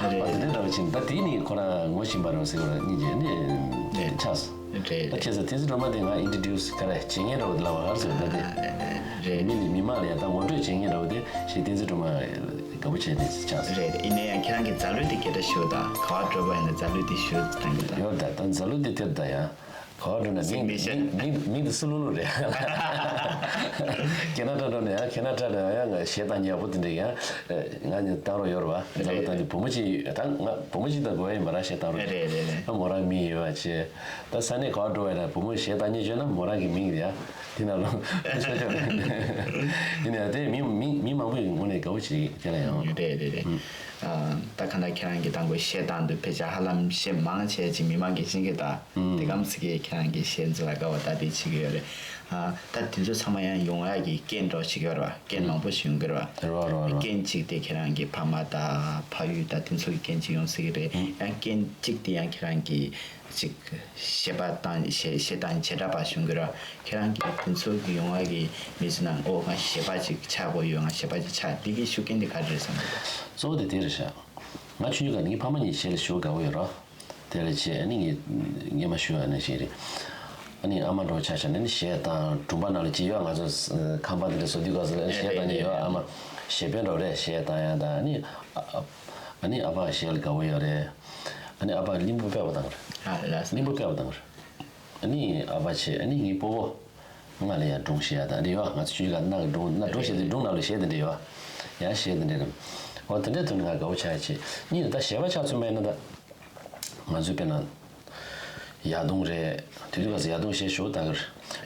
ཨ་དེ་འདྲ་འདྲ་བོ་བྱས་ནས་ད་དེ་ནི་ཁོ་རང་ངོ་ཤེས་པ་རེད་ཟེར་བ་གཉིས་ཀྱི་ནི་རེད། ཆགས་སོང་། རེད། ད་བྱས་ཙང་བསྟན་འཛིན་སྒྲོལ་མ་དེ་ང་ཨིན་ཊྲོ་ཌིའུ་སི་ག་རེ་བྱེད་མཁན་འདྲ་བོ་དེ་ལབ་པ་ག་རེ་ཟེར་ད་དེ། རེད། མི་ནི་མི་མང་ལ་ཡ་ད་ངོ་སྤྲོད་བྱེད་མཁན་འདྲ་བོ་དེ་ཞེས་བསྟན་འཛིན་སྒྲོལ་མ་དགའ་པོ་བྱས་ནས་ཆགས་སོང་། རེད་རེད། ཡིན་ན་ཡང་ཁྱེད་རང་གི་འཛའ་ལུས་དེ་སྐད་ཆ་ཞུ་དང་ག་བ་འགྲོ་བ་ཡིན་ན་འཛའ་ལུས་དེ་ཞུ་དང་གི་དང་། ཡོད་ད་ད་འཛའ་ལུས་དེ་དེར་ད་ཡ། ག་བ་འགྲོ་ན་མིང་སིག་ནེ་ཅར། མིང་མིང་མིང་དེ་སུ་ལུ་ལུ་རེད། ཁེ་ན་ཌ་འགྲོ་ན་ཡང་ཁེ་ན་ཌ་ལ་ཡང་ང་གཞས་བཏང་ཉེ་པོ་དེ་འདྲ་ཡང་ང་ནི་བཏང་རོགས་ཡོད་རེད་བ། འཛའ་བོ་བཏང་ནི་བུ་མོ་གཅིག་ད་ང་བུ་མོ་གཅིག་དང་དགོས་ཡ་ཡིན་པ་རང་གཞས་བཏང་རོགས། རེད་རེད་རེད། ད་མོ་རང་མི་ཡོད་བ་བྱས། ད་ས་གནས་ག་བ་འགྲོ་བ་ཡིན་ན་བུ་མོ་གཞས་བཏང་ཉེ་བྱོས་ན་མོ་རང་གི་མིང་རེད་ཡ། དེ་ན་ལོ་ཆོ་ཆོ་རེད། ཡིན་ན་ཡང་དེ་མི་མི་མི་མང་པོ་ཡི་ངོ་ནས་དགའ་བོ་བྱེད་ཀྱི་དེ་ལ་ཡང་། རེད་རེད་རེད། ཨ་ད་ག་ན་ཁྱེད་རང་གི་དང་པོ་གཞས་བཏང་དུས་ཕལ་ཆེར་ཧ་ལམ་གཞས་མང་ཆེ་ཅིག་མི་མང་གིས་ཤེས་ཀྱི་ད། ཨུམ། དེ་གམ་ཚིག་གིས་ཁྱེད་རང་གི་གཞས་འཛིན་ལ་དགའ་བ་ད་དེ་བྱེད་ཀྱི་ཡོད་རེད། ཨ་ད་དེ་ཚོ་ཚང་མ་ཡང་ཡོང་ཡག་གི་རྐྱེན་འདྲ་བོ་ཞིག་ཡོད་རེད་བ། རྐྱེན་མང་པོ་ཞིག་ཡོང་གི་རེད་བ། རེད་བ་རེད་བ་རེད་བ། རྐྱེན་གཅིག་དེ་ཁྱེད་རང་གི་ཕ་མ་དང་ཕ་ཡུལ་དང་དེ་ཚོ་གི་རྐྱེན་གཅིག་ཡོང་སྲིད་ཀྱི་རེད། ཨུམ། ཡང་རྐྱེན་གཅིག་དེ་ཡང་ཁྱེད་རང་གི་ཅིག་གཞས་པ་དང་གཞས་གཞས་དང་བྱེ་བྲག་པ་བྱུང་གི་ར། ཁྱེད་རང་གིས་དེ་ཚོ་གི་ཡོང་བ་གི་མི་ཚེ་ནང་ཨོ་ང་གཞས་པ་ཅིག་ཆགས་དགོས་ཡོད། ང་གཞས་པ་ཅིག་ཆགས། འདི་གི་ཤུགས་རྐྱེན་དེ་ག་རེ་རེད་བསམ་གི་འདུག་གཙོ་བོ་དེ་དེ་རེད་ཤག་ང་ཆུང་ཆུང་སྒང་ནས་ངའི་ཕ་མ་གཉིས་གཞས་ལ་ཞེ་པོ་དགའ་བོ་ཡོད་ར། དེ་ལ་བྱས་ཨ་ནི་ངས་སྔོན་མ་ཞུས་པ་ནང་བཞིན་རེད། ཨ་ནི་ཨ་མ་འདྲ་བོ་ཆ་བཞག་ན་ནི་གཞས་དང་དྲུང་པ་ནང་ལ་ཅིག་ཡོད། ང་ཚོ་ཁང་པ་འདི་འདྲ་བཟོ་དུས་སྐབས་སུ་ཨ་ནི་གཞས་བཏང་མཁན་ཡོད། ཨ་མ་གཞས་དཔོན་འདྲ་བོ་རེད། གཞས་བཏང་ཡ་དང་ཨ་ནི་ཨ་ཨ་ནི་ཨ་ཕ་གཞས་ལ་དགའ་བོ་ཡོད་རེད། ཨ་ནི་ཨ་ཕ་གླིང་བུ་དཔལ་བ་བཏང་རེད། ཨ་ལགས་སོ། གླིང་བུ་དཔལ་བ་བཏང་རེད། ཨ་ནི་ཨ་ཕ་བྱས་ཨ་ནི་ངའི་སྤོ་བོ། ང་ལ་ཡང་སྒྲུང་བཤད་ཡ་དང་འདྲ་ཡོད། ང་ཚོ་ཆུང་ཆུང་སྒང་གནའ་གི་སྒྲུང་གནའ་སྒྲུང་བཤད་དུས་སྒྲུང་ནང་ལ་གཞས་དེ་འདྲ་ཡོད། ཡང་གཞས་དེ་འདྲ་རེད། འོ་དེ་འདྲའི་ཐོག་ནས་ང་དགའ་བོ་ཆགས་བྱས། གཉིས་ད་གཞས་པ་ཆགས་ཚུལ་མེད་ན་ད། ང་ཚོའི་དཔེར་ན། ཡར་གདུང་རེད། དེ་དུས་སྐབས་སུ་ཡར་གདུང་གཞས་ཞེ་པོ་ལྟ་གི་རེད།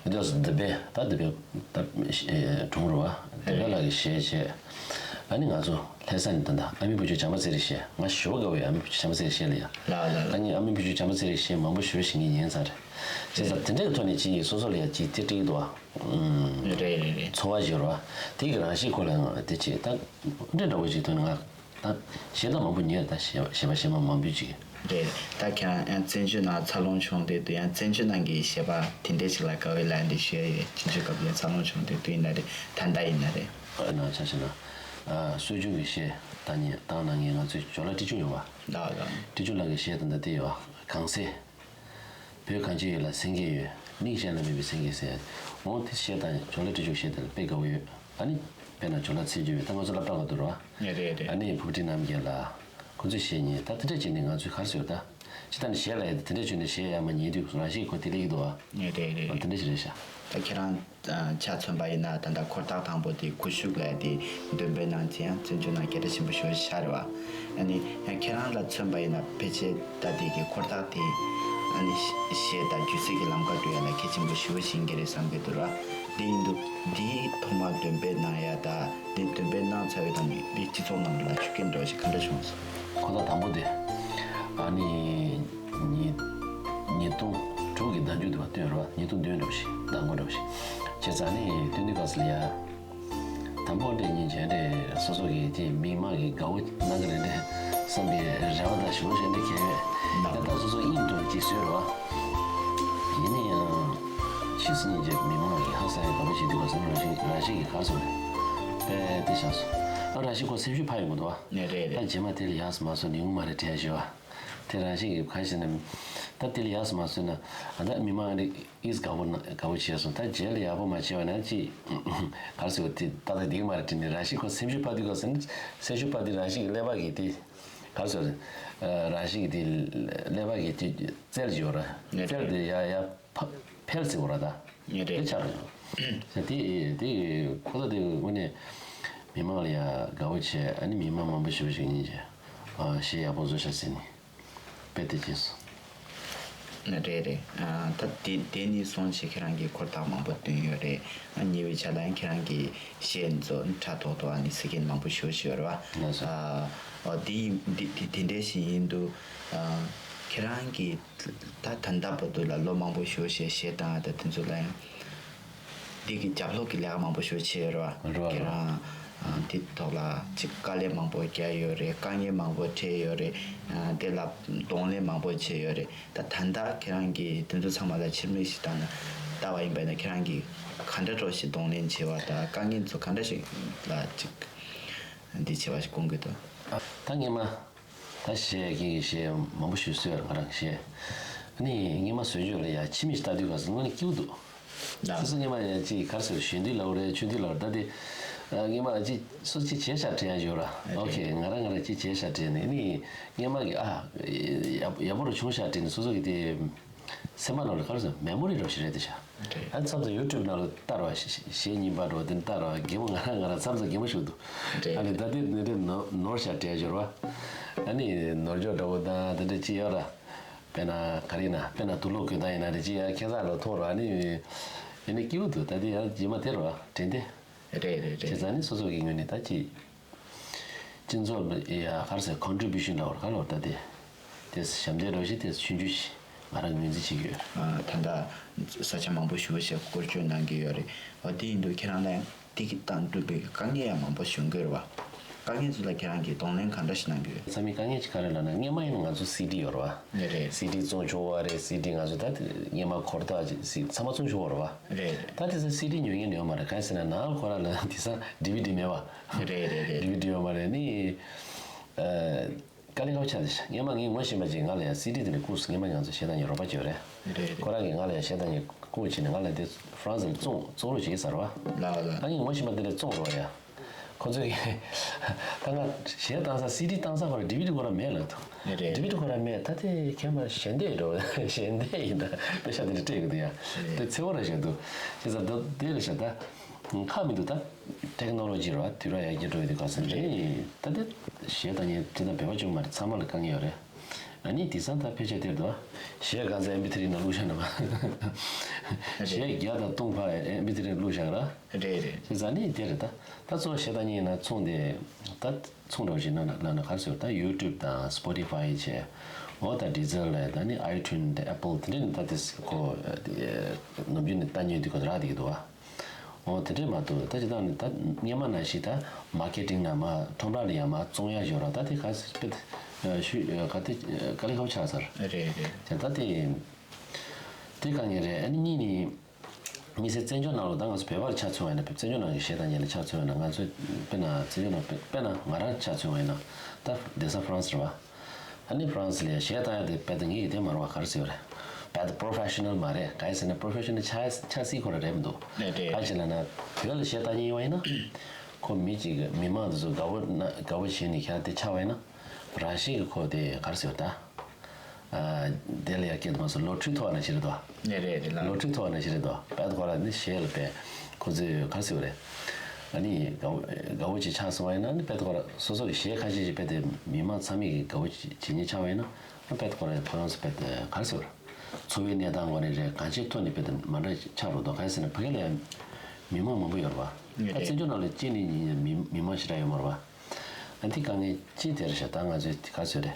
དེ་དུས་སྐབས་སུ་དིབ་པའི་ད་དིབ་པའི་ད་སྒྲུང་རེད་བ། དིབ་པའི་ལགས་ཀྱི་གཞས་བྱས། ཨ་ནི་ང་ཚོ་ལྷ་ས་ནས་ད་ལྟ་ཨ་མའི་བུ་ཆུང་བྱམས་པ་ཚེ་རིང་གཞས། ང་ཞེ་པོ་དགའ་བོ་ཡོད། ཨ་མའི་བུ་ཆུང་བྱམས་པ་ཚེ་རིང་གཞས་ལ་ཡ། ལགས་ལགས་ལགས། ཨ་ནི་ཨ་མའི་བུ་ཆུང་བྱམས་པ་ཚེ་རིང་གཞས་མང་པོ་ཞེ་པོ་ཞིག་ངས་ཉན་ཚར་རེད། བྱས་ཙང་དེ་འདྲའི་ཐོག་ནས་ཅིག་སོ་སོ་ལ་ཡ་ཅིག་དེ་སྤྲད་ཀྱི་འདུག་བ། ཨུམ། རེད་རེད་རེད། ཚོར་བ་ཞིག་ཡོད་རེད་བ། དེ་གི་རང་བཞིན་ཁོ་ལ་ཡང་དེ་བྱས་ད་འདྲ་འདྲ་བོ་ཞིག་ཐོན་ནས་ང་ད་གཞས་ད་མང་པོ་ཉན། ད་གཞས་གཞས་པ་གཞས་མ་མང་པོ་ཅིག་རེད། ད་ཁྱེད་རང་ཡང་བཙན་བྱོལ་ནང་འཚར་ལོངས་བྱུང་དུས་དུས་ཡང་བཙན་བྱོལ་ནང་གི་གཞས་པ་དེ་འདྲས་ཅིག་ལ་དགའ་བའི་ལན་འདི་ཞུ་ཡ་ཡོད། ཕྱིན་ཆད་སྐབས་ཡང་འཚར་ལོངས་བྱུང་དུས་དུས་ཡིན་ན་རེད། ད་ལྟ་ཡིན་ན་རེད། ཨ་ན་ཆ་བཞག་ན། ཨ་སྲོལ་རྒྱུན་གྱི་གཞས་ད་ནི་བཏང་ན་ངས་ང་ཚོའི་ཇོ་ལ་ཀྲི་ཅུང་ཡོད་བ། ལགས་ལགས། ཀྲི་ཅུང་ལགས་ཀྱི་གཞས་ད་ལྟ་དེ་ཡོད་བ། གངས་སེ། བོད་གངས་ཅན་ཡུལ་ལ་སེང་གེ་ཡོད། གླིང་གཞན་ལ་མེད་པའི་སེང་གེ་ཟེར། འོང་དེ་གཞས་དང་ཇོ་ལ་སྤྲིན་ཕྱུག་གཞས་དེ་ལ་དཔེ་དགའ་བོ་ཡོད། ཨ་ནི་དཔེར་ན་ཇོ་ལ་ཚེ་བརྒྱུད་པའི་ད་ང་ཚོ་སློབ་གྲྭ་ག་དུ་རོ། ཨ་རེད་རེད། ཨ་ནི་བུ་ཁྲིད་རྣམ་རྒྱལ་ལགས་ཁོ་ཚོས་གཞས་ཉན་ད་དེ་འདྲ་བྱས་ནས་ང་ཚོས་ག་རེ་ཟེར་ད། ཅི་ལྟར་ནས་གཞས་ལ་ཡ་དེ་འདྲ་བྱས་ནས་གཞས་ཡ་མ་ཉན་དུས་རང་བཞིན་ཁོ་དེ་ལེགས་འདུག་ཨ། རེད་རེད། དེ་འདྲ་ཞིག་རེད་ཤག་ད་ཁྱེད་རང་ཆ་མཚོན་པ་ཡིན་ན་ད་ལྟ་འཁོར་ཐག་དང་པོ་དེ་སྒུལ་ཤུགས་ལ་དེ་འདོན་སྤེལ་གནང་ཚེ་ཡང་བཙན་བྱོལ་ནང་སྐད་གྲགས་ཆེན་པོ་ཞེ་པོ་ཤར་བ། ཨ་ནི་ཡང་ཁྱེད་རང་ལ་མཚོན་པ་ཡིན་ན་ཕལ་ཆེར་ད་དེ་གི་འཁོར་ཐག་དེ་ཨ་ནི་གཞས་དང་སྒྱུ་རྩལ་གྱི་ལམ་ཁ་འགྲོ་ཡ་ལ་གལ་ཆེན་པོ་ཞེ་པོ་ཞིག་ཡིན་གྱི་རེད་བསམ་གྱི་འདུག་ར། དེ་ཡིན་དུས་དེ་ཐོག་མར་འདོན་སྤེལ་གནང་ཡ་ད་དེ་འདོན་སྤེལ་གནང་ཚར་བའི་ཐོག་ནས་དེ་སྤྱི་ཚོགས་ནང་ལ་ཤུགས་རྐྱེན་འགྲོ་ཞིག་ག་འདྲ་བྱུང་སོང་། འཁོར་ཐག་དང་པོ་དེ་ཨ་ནི། ཉིས་ཉིས་སྟོང་དྲུག་གི་ཟླ་མཇུག་དུ་བ་སྟོན་རོགས། ཉིས་སྟོང་བདུན་འགྲོ་ཞིག་ཟླ་མགོ་འགྲོ་ཞིག་བྱས་ཙང་ནི་སྟོན་དུས་སྐབས་སུ་ལ་ཡ། དང་པོ་འདྲེ་ཉིན་བྱས་འདྲེ་སོ་སོ་གི་དེ་མི་མང་གི་དགའ་བོ་གནང་གི་རེད་འདྲེ་བསམ་པའི་རེ་བ་དང་ཞུ་བ་བྱས་འདྲེ་ཁེལ་བས་ད་ལྟ་སོ་སོ་ཨིན་དུ་ཅིག་བཟོས་རོགས། ཡིན་ན་ཡང་ཕྱི་སྲིད་ཉིན་བྱས་མི་མང་གི་ཧ་སང་ཡ་དགའ་བོ་བྱེད་དུས་སྐབས་སུ་རང་བཞིན་རང་བཞིན་གྱི་གར་སོང་རེད། དཔེ་དེ་བཞག་སོང་ཨ་རང་བཞིན་ཁོ་སེམས་ཤུགས་འཕར་ཡོང་གི་འདུག་བ། རེད་རེད། ད་རྗེས་མ་དེ་ལ་ཡག་སོ་མ་སོ་ནི་ཡོང་མ་རེད་དྲན་ཞུ་བ། དེ་རང་བཞིན་གྱི་གང་ཞིག་ནས། ད་དེ་ལ་ཡག་སོ་མ་སོ་ན། ཨ་ད་མི་མང་ཨ་ནི་ཨིས་དགའ་བོ་ན་དགའ་བོ་བྱས་སོང་ད་རྗེས་ལ་ཡག་པོ་མ་བྱས་པ་ན་ཅི། གར་སོ་དེ་ད་ད་འདིག་མ་རེད་དྲན་ནས་རང་བཞིན་ཁོ་སེམས་ཤུགས་སྤར་དུས་ག་སོ་ན། སེམས་ཤུགས་སྤར་དུས་རང་བཞིན་གྱི་ཀླད་པ་གི་དེ། གར་སོ་རེད། རང་བཞིན་གྱི་དེ་ཀླད་པ་གི་དེ་རྩལ་ཡོད་ར། རྩལ་དེ་ཡ་ཡ་ཕ་འཕེལ་སྲིད་འོ་ར་ད། དེ་ཆགས་རེད། དེ་དེ་ཁོ་ད་དེ་དངོས་གནས་མི་མང་ལ་ཡ་དགའ་བོ་བྱས་ཨ་ནི་མི་མང་མང་པོ་ཞེ་པོ་ཞིག་ཉིན་བྱས། གཞས་ཡག་པོ་བཟོ་ཤག་ཟེར་ནས་དཔེ་དེ་བྱས་སོང་། རེད་རེད། ད་དེ་དེ་ནས་བཟུང་བྱས་ཁྱེད་རང་གིས་འཁོར་ཐག་མང་པོ་བཏོན་ཡོད་རེད། ཉེ་བའི་ཆར་ལ་ཡང་ཁྱེད་རང་གི་གཞས་ཚོ་དྲ་ཐོག་ཏུ་ཨ་ནི་གཟིགས་མཁན་མང་པོ་ཞེ་པོ་ཞིག་ཡོད་རེད་བ། ལགས་སོ། ཨ་འདི་ཡིན་འདི་འདི་འདི་འདྲ་ཞིག་ཡིན་དུས་ཨ་ཁྱེད་རང་གིས་ད་ད་ལྟ་བར་དུ་ལ་ལོ་མང་པོ་ཞེ་པོ་ཞིག་གཞས་བཏང་ཡ་ད་དེ་ཚོ་ལ་ཡང་འདི་གི་རྒྱབ་ལོགས་ཀྱི་ལས་ཀ་མང་པོ་ཞེ་པོ་བྱས་ཡོད་རེད་བ། རེད་བ། ཁྱེད་རང་ཨ་འདི་ཐོག་ལ་ཅིག་དཀའ་ལས་མང་པོ་བརྒྱབ་ཡོད་རེད། དཀའ་ངལ་མང་པོ་འཕྲད་ཡོད་རེད། ཨ་དེ་ལ་གདོང་ལེན་མང་པོ་བྱས་ཡོད་རེད། ད་ད་ལྟ་ཁྱེད་རང་གིས་དེ་ཚོ་ཚང་མ་ལ་ཕྱིར་མིག་ཞིག་བལྟས་ན་ལྟ་བ་ཡིན་པ་ཡིན་ན་ཁྱེད་རང་གིས་ག་འདྲ་འདྲ་ཞིག་གདོང་ལེན་བྱས་པ་དང་དཀའ་ངལ་ཚོ་ག་འདྲ་ཞིག་ལ་ཅིག་འདི་བྱས་པ་ཞིག་དགོངས་ཀྱི་འདུག་ད་སྔས་མ་ད་གཞས་ཀྱི་གཞས་མང་པོ་ཞིག་བཟོས་ང་རང་གཞས་ཨ་ནི་སྔས་མ་བཟོས་རྒྱུ་ལ་ཡ་ཕྱི་མིག་ཞིག་ལྟ་དུས་ག་ཚོད་དངོས་གནས་སྐྱིད་པོ་འདུག་ད་སོ་སོ་སྔས་མ་ཡ་ཅིག་གར་སོ་གཞོན་དུས་ལ་འོ་རེད་ཆུང་དུས་ལ་འོ་རེད་ད་དེ་སྔས་མ་ཅིག་སོ་ཅིག་བྱས་ཤག་དྲན་ཡ་ཡོད་ར་ཨོ་ཁེ་ང་རང་ང་རང་ཅིག་བྱས་ཤག་དྲན་ནས་ཨ་ནི། སྔས་མ་གི་ཨ། ཡག་ཡག་པོ་རུ་བྱུང་ཤག་དྲན་ནས་སོ་སོ་གི་དེ། སེམས་པ་ནང་ལ་ག་རེ་ཟེར་མེ་མོ་རི་རུ་ཞིག་རེད་དེ་ཤག་རེད། ཨ་མཚམས་མཚམས་ཡུ་ཊུབ་ནང་ལ་ལྟ་རོགས་ཞེ་ཞེ་གཉིས་པ་འགྲོ་དེ་ལྟ་རོགས་གད་མོ་ང་རང་ང་རང་མཚམས་མཚམས་གད་མོ་ཤོར་འདུག་རེད། ཨ་ནི་ད་དེ་དེ་འདྲ་ནོར་ནོར་ཤག་དྲན་ཞོར་བ། ཨ་ནི་ནོར་འཇོག་འདྲ་བོ་དང་དེ་འདྲ་ཅི་ཡོད་ར། དཔེར་ན་ག་རེ་ན་དཔེར་ན་དུག་ལོག་གོན་སྟངས་ཡིན་ན་རེ་ཅི་ཡ་ཁེ་ས་ལོ་མཐོང་རོགས་ཨ་ནི། ཨ་ནི་སྐྱིད་པོ་འདུག་ད་དེ་ཡང་རྗེས་མ་དེ་རོགས་དྲན་དེ། རེད་རེད་རེད། བྱས་ཙང་ནི་སོ་སོ་གི་ངོས་ནས་ད་ཅི། སྤྱི་ཚོགས་ལ་ཡ་ག་རེ་ཟེར་ཀོན་ཊི་བུ་ཤན་ལབ་དགོས་རེད་ག་ལབ་དགོས་རེད་ད་དེ། དེ་ཞབས་འདེགས་འདྲ་བོ་ཞིག་དེ་ཆུང་ཆུང་ཞིག་ང་རང་ངོས་འཛིན་བྱེད་ཀྱི་ཡོད། ཨ་ད་ལྟ་ས་ཆ་མང་པོ་ཞེ་པོ་ཞིག་སྐོར་སྐྱོད་གནང་གི་ཡོད་རེད། འོ་དེ་ཡིན་དུས་ཁྱེད་རང་ལ་ཡང་དེ་གི་དང་འདྲ་བའི་དཀའ་ངལ་ཡང་མང་པོ་བྱུང་གི་ཡོད་རེད་བ། དཀའ་ངལ་ཚོ་ལ་ཁྱེད་རང་གིས་གདོང་ལེན་ག་འདྲ་ཞིག་གནང་གི་ཡོད། ཚང་མའི་དཀའ་ངལ་ཅིག་ག་རེ་ལབ་ན་སྔས་མ་ཡིན་ན་ང་ཚོ་སི་ཌི་ཡོད་རེད་བ། རེད་རེད། སི་ཌི་བཙོང་ཆོག་པ་རེད། སི་ཌི་ང་ཚོ་ད་སྔས་མ་འཁོར་ཐག་ཅིག་སི་ཚང་མ་བཙོང་ཆོག་པ་རེད་བ། རེད་རེད། ད་དེ་ཚོ་སི་ཌི་ཉོ་མཁན་ཡོད་མ་རེད་གང་ཡིན་ཟེར་ན་ནང་ཁོ་རང་ལ་དེང་སང་ཌི་ཝི་ཌི་མེད་བ། རེད་རེད་རེད། ཌི་ཝི་ཌི་ཡོད་མ་རེད་ནི། ཨ། དཀའ་ལས་ཁག་པོ་ཆགས་ཏེ་སྔས་མ་ངས་ངོ་ཤེས་པ་ཅིག་ང་ལ་ཡང་སི་ཌི་དེ་འདྲ་བསྐུར་སོང་། སྔས་མ་ང་ཚོ་གཞས་བཏང་མཁན་རོགས་པ་ཅིག་ཡོད་རེད། རེད་རེད། ཁོ་རང་གིས་ང་ལ་ཡང་གཞས་བཏང་མཁན་བསྐུར་བྱས་ནས་ང་ལ་དེ་ཧྥ་རན་སི་ལ་བཙོང་བཙོང་རོགས་བྱེད་ཟེར་བ། ལགས་ལགས། ད་ངས་ངོ་ཤེས་པ་དེ་འདྲ་བཙོང་རོགས་ཡ། ཁོ་ཚོས་ད་ང་གཞས་བཏང་ས་སི་ཌི་བཏང་ས་ཁོ་རང་ཌི་ཝི་ཌི་ཁོ་རང་མེད་ལབ་འདུག་རེད་རེད། ཌི་ཝི་ཌི་ཁོ་རང་མེད་ད་དེ་མཁན་པ་ཞལ་འདེབས་འགྲོ་ཞལ་འདེབས་ཡིན་ད་པེ་ཤ་དེ་འདྲ་སྤྲད་ཡོད་འདུག་ཡ། རེད། དེ་ཚེ་བོ་ར་བཞག་འདུག་བྱས་ཙང་ད་དེ་རེད་ཤག་ད་ཁག་མི་འདུག་ད། ཊེག་ནོ་ལོ་ཇི་རེད་བ། དུས་རབས་ཡར་རྒྱས་འགྲོ་ཡི་དུས་ག་ཚོད་རེད། ད་ལྟ་གཞས་བཏང་མཁན་དེ་དང་བོད་པ་གཅིག་མ་རེད། ཚང་མ་ལ་དཀའ་ངལ་ཡོད་རེད། ཨ་ནི་དེང་སང་ད་ཕལ་ཆེར་དེར་འདུག་བ། གཞས་གང་ཚ་ཨེམ་པི་ཐི་རི་ནང་བླུགས་བཞག་ན་བ། གཞས་བརྒྱ་དང་སྟོང་ཕར་ཨེམ་པི་ཐི་རི་བླུགས་བཞག་ར། རེད་རེད། བྱས་ཙང་ནི་དེ་རེད་ད། ད་གཙོ་བོ་གཞས་བཏང་མཁན་ཡིན་ན་ཚོང་དེ་ད་ཚོང་འདྲ་བོ་ཞིག་ནང་ལ་ལ་ན་ག་རེ་ཟེར་ད་ཡུ་ཊུབ་དང་སི་པོ་ཊི་ཕའི་བྱས། འོ་ད་ཌི་ཛལ་ལ་ད་ནི་ཨའི་ཊུན་དང་ཨེ་པལ་དེ་འདྲ་ནི་ད་དེ་ཁོ་ནམ་རྒྱུན་ནས་ལྟ་ཉན་དུས་ཁོ་རག་བསྡད་ཀྱི་འདུག་བ། འོ་དེ་འདྲས་མ་གཏོགས་ད་ཅི་ད་ནི་ད་སྔས་མ་ནང་བཞིན་ད་མར་ཀེ་ཊིང་ནང་མར་ཁྲོམ་ར་ལ་ཡར་མར་བཙོང་ཡ་ཡོད་ར། ད་དེ་ག་ས་དཔེ་ཞུ་ག་དེ་དཀའ་ལས་ཁག་པོ་ཆགས་ཚར། རེད་རེད། དེ་ད་དེ་དེ་དཀའ་ངལ་རེད། ཨ་ནི་གཉིས་ནི་དམིགས་བསལ་བཙན་བྱོལ་ནང་ལོགས་ད་ང་ཚོ་བོད་པར་ཆ་མཚོན་པ་ཡིན་ན་བཙན་བྱོལ་ནང་གི་གཞས་བཏང་མཁན་ལ་ཆ་མཚོན་པ་ཡིན་ན་ང་ཚོ་དཔེར་ན་བཙན་བྱོལ་ནང་དཔེར་ན་ང་རང་ཆ་མཚོན་པ་ཡིན་ན་ད་བསྡད་ས་ཧྥ་རན་སི་རེད་བ། ཨ་ནི་ཧྥ་རན་སི་ལ་ཡ་གཞས་བཏང་ཡ་དེ་དཔེ་ད་ངེད་ཀྱི་དེ་མ་རེད་བ། ག་རེ་ཟེར་བ་རེད། བད་པོ་རོ་ཕེ་ཤ་ནལ་མ་རེད། གང་ཡིན་ཟེར་ན་པོ་རོ་ཕེ་ཤ་ནལ་ཆགས་ཆགས་སྲིད་ཁོ་རང་རེད་མི་འདུག་རེད་རེད། གང་ཡིན་ཟེར་ན་བོད་ལ་གཞས་བཏང་མཁན་ཡིན་པ་ཡིན་ན། ཁོ་མི་གཅིག་གི་མི་མང་དེ་ཚོ་དགའ་པོ་ན་དགའ་པོ་བྱས་ནས་ཁྱེད་རང་དེ་ཆགས་པ་ཡིན་ན། རང་བཞིན་གྱིས་ཁོ་དེ་ག་རེ་ཟེར་ད། ཨ། དེ་ལ་ཡ་སྐད་དུ་མ་སོང་ལོ་ཊ་རི་ཐོག་ནས་ཤི་རེད་དོ། ནས་རེད་རེད་ལ། ལོ་ཊ་རི་ཐོག་ནས་ཤི་རེད་དོ། བད་ཁོ་ར་ནི་གཞས་ལ་བད་ཁོ་ཚོས་ག་རེ་ཟེར་བ་རེད། ཨ་ནི་དགའ་བོ་དགའ་བོ་ཅིག་ཆགས་སོང་བ་ཡིན་ན་ནི་བད་ཁོ་ར་སོ་སོ་གི་གཞས་ཁ་ཤས་ཤིག་བད་དེ་མི་མང་ཚང་མས་གི་དགའ་བོ་ཅིག་བྱེད་ཉེན་ཆགས་པ་ཡིན་ན་ནི་བད་ཁོ་ར་ཁོ་རང་ཚོ་བད་དེ་ག་རེ་ཟེར་བ་རེད། འཚོ་བའི་གནས་སྟངས་སྒོ་ནས་རེད། གང་ཅིའི་ཐོག་ནས་བད་དེ་མ་འདྲ་ཆགས་འགྲོ་དོ། གང་ཡིན་ཟེར་ན་བོད་སྐད་ལ་ཡང་མི་མང་མང་པོ་ཡོད་རེད་བ། ད་བཙན་བྱོལ་ནང་ལ་གཅིག་ནི་མི་མི་མང་ཞེ་དྲག་ཡོད་མ་རེད་བ། ཨ་འདི་དཀའ་ངལ་ཅི་དེར་བཞག་ད་ང་ཚོས་ག་ཚོད་རེད།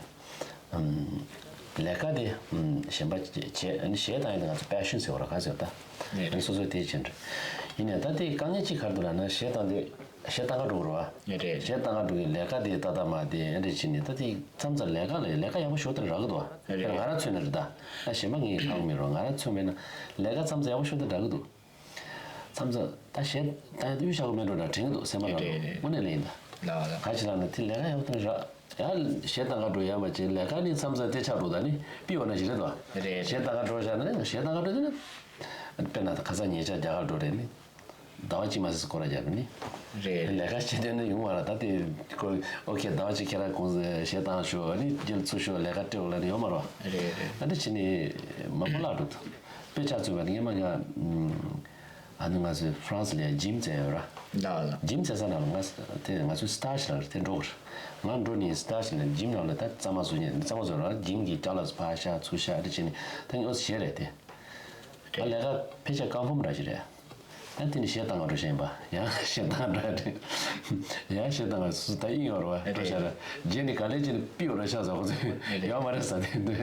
ཨམ། ལས་ཀ་དེ་ཨམ་གཞན་པ་བྱེད་ཨ་ནི་གཞས་བཏང་ཡས་དེ་ང་ཚོ་པེ་ཤོན་ཟེར་བ་ར་ག་ཚོད་ད། ཨ་ནི་སོ་སོའི་དེ་བྱེད་འདྲ། ཡིན་ནའི་ད་དེ་དཀའ་ངལ་ཅི་ག་རེ་འདུག་ལབ་ན་གཞས་བཏང་དུས་གཞས་བཏང་ག་འགྲོ་གི་རེད་བ། རེད། གཞས་བཏང་ག་འགྲོ་གི་ལས་ཀ་དེ་ཏག་ཏག་མ་དེ་ཨ་འདྲ་བྱས་ནས་ད་དེ་མཚམས་མཚམས་ལས་ཀ་ལ་ལས་ཀ་ཡག་པོ་ཞེ་པོ་དེ་རག་གི་འདུག་བ། རེད། ང་རང་མཚོན་ན་རེད་ད། ད་གཞན་པ་ངས་ཧ་གོ་མེད་རུང་ང་རང་མཚོན་པས་ན་ལས་ཀ་མཚམས་མཚམས་ཡག་པོ་ཞེ་པོ་དེ་རག་གི་འདུག་མཚམས་མཚམས་ད་གཞས་ད་ཡང་དབུས་ཤ་ཁུ་མེད་འགྲོ་འདྲ་དྲན་གི་འདུག་སེམས་པ་ནང་ལ། རེད་རེད། དངོས་གནས་ལ་ཡིན་ད། ལགས་ལགས། ག་ཅི་ལབ་ན་དེ་ལས་ཀ་ཡག་པོ་དེ་རག་ཡང་གཞས་བཏང་ག་འགྲོ་ཡ་མ་བྱེད་ལས་ཀ་ནི་མཚམས་མཚམས་དེ་ཆགས་འགྲོ་ད་ནི་པི་འོ་ན་ཞིག་རེད་དོ། རེད་རེད། གཞས་བཏང་ག་འགྲོ་བཞག་ན་ནི་གཞས་བཏང་ག་འགྲོ་དེ་ནི། དཔེར་ན་ཁ་སང་ཉེ་ཆར་རྒྱ་གར་འགྲོ་རེད་ནི། ཟླ་བ་གཅིག་མ་ཟད་སྐོར་ར་རྒྱབ་ནི། རེད། ལས་ཀ་བྱེད་དོན་ནི་ཡོང་བ་ར་ད་དེ་ཁོ་ཨོ་ཁེ་ཟླ་བ་གཅིག་ཁྱེད་རང་གུང་གཞས་བཏང་ཤོག་ནི་རྒྱུན་ཚུགས་ཤོག་ལས་ཀ་སྤྲད་འོ་ལ་ནི་ཡོད་མ་རོ། རེད་རེད། ད་འདི་བྱེད་ནི་མང་པོ་བརླག་འགྲོ་འདུག་དཔེ་ཆ་མཚོན་པ་ནི་སྔོན་མ་ང་ཨ་ནི་ང་ཚོའི་ཧྥ་རན་སི་ལ་ཇིམ་རྩེ་ཡོད་ར། ལགས་ལགས། ཇིམ་རྩེ་ས་ནང་ལ་ང་དེ་ང་ཚོའི་སི་ཊཱ་ཇི་ལ་དེ་འགྲོ་གི་རེད། ང་འགྲོ་ནི་སི་ཊཱ་ཇི་ལ་ཇིམ་ནང་ལ་ད་གཙང་མ་བཟོ་ཉེ་གཙང་མ་བཟོ་ར་ཇིམ་གྱི་ཅ་ལག་ཕར་བཞག་ཚུར་བཞག་དེ་བྱེད་ནི་ད་ངོ་ཤེས་རེད་དེ། ང་ལས་ཀ་ཕལ་ཆེར་རྐང་ཕུམ་འདྲ་ཞིག་རེད། ད་དེ་ནི་གཞས་བཏང་ག་འགྲོ་བཞིན་པ་ཡང་གཞས་བཏང་འདྲ་རེད། ཡང་གཞས་བཏང་ག་སུ་ད་ཨིན་ཡོད་རེད་བ་འགྲོ་བཞག་ར་རྗེས་ནི་ག་ལེ་ཅི་ནི་པི་ཡོད་ར་ཤག་ཟ་ཁོ་ཚོས་ཡོད་མ་རེད་ཟ་དེ་འདུག་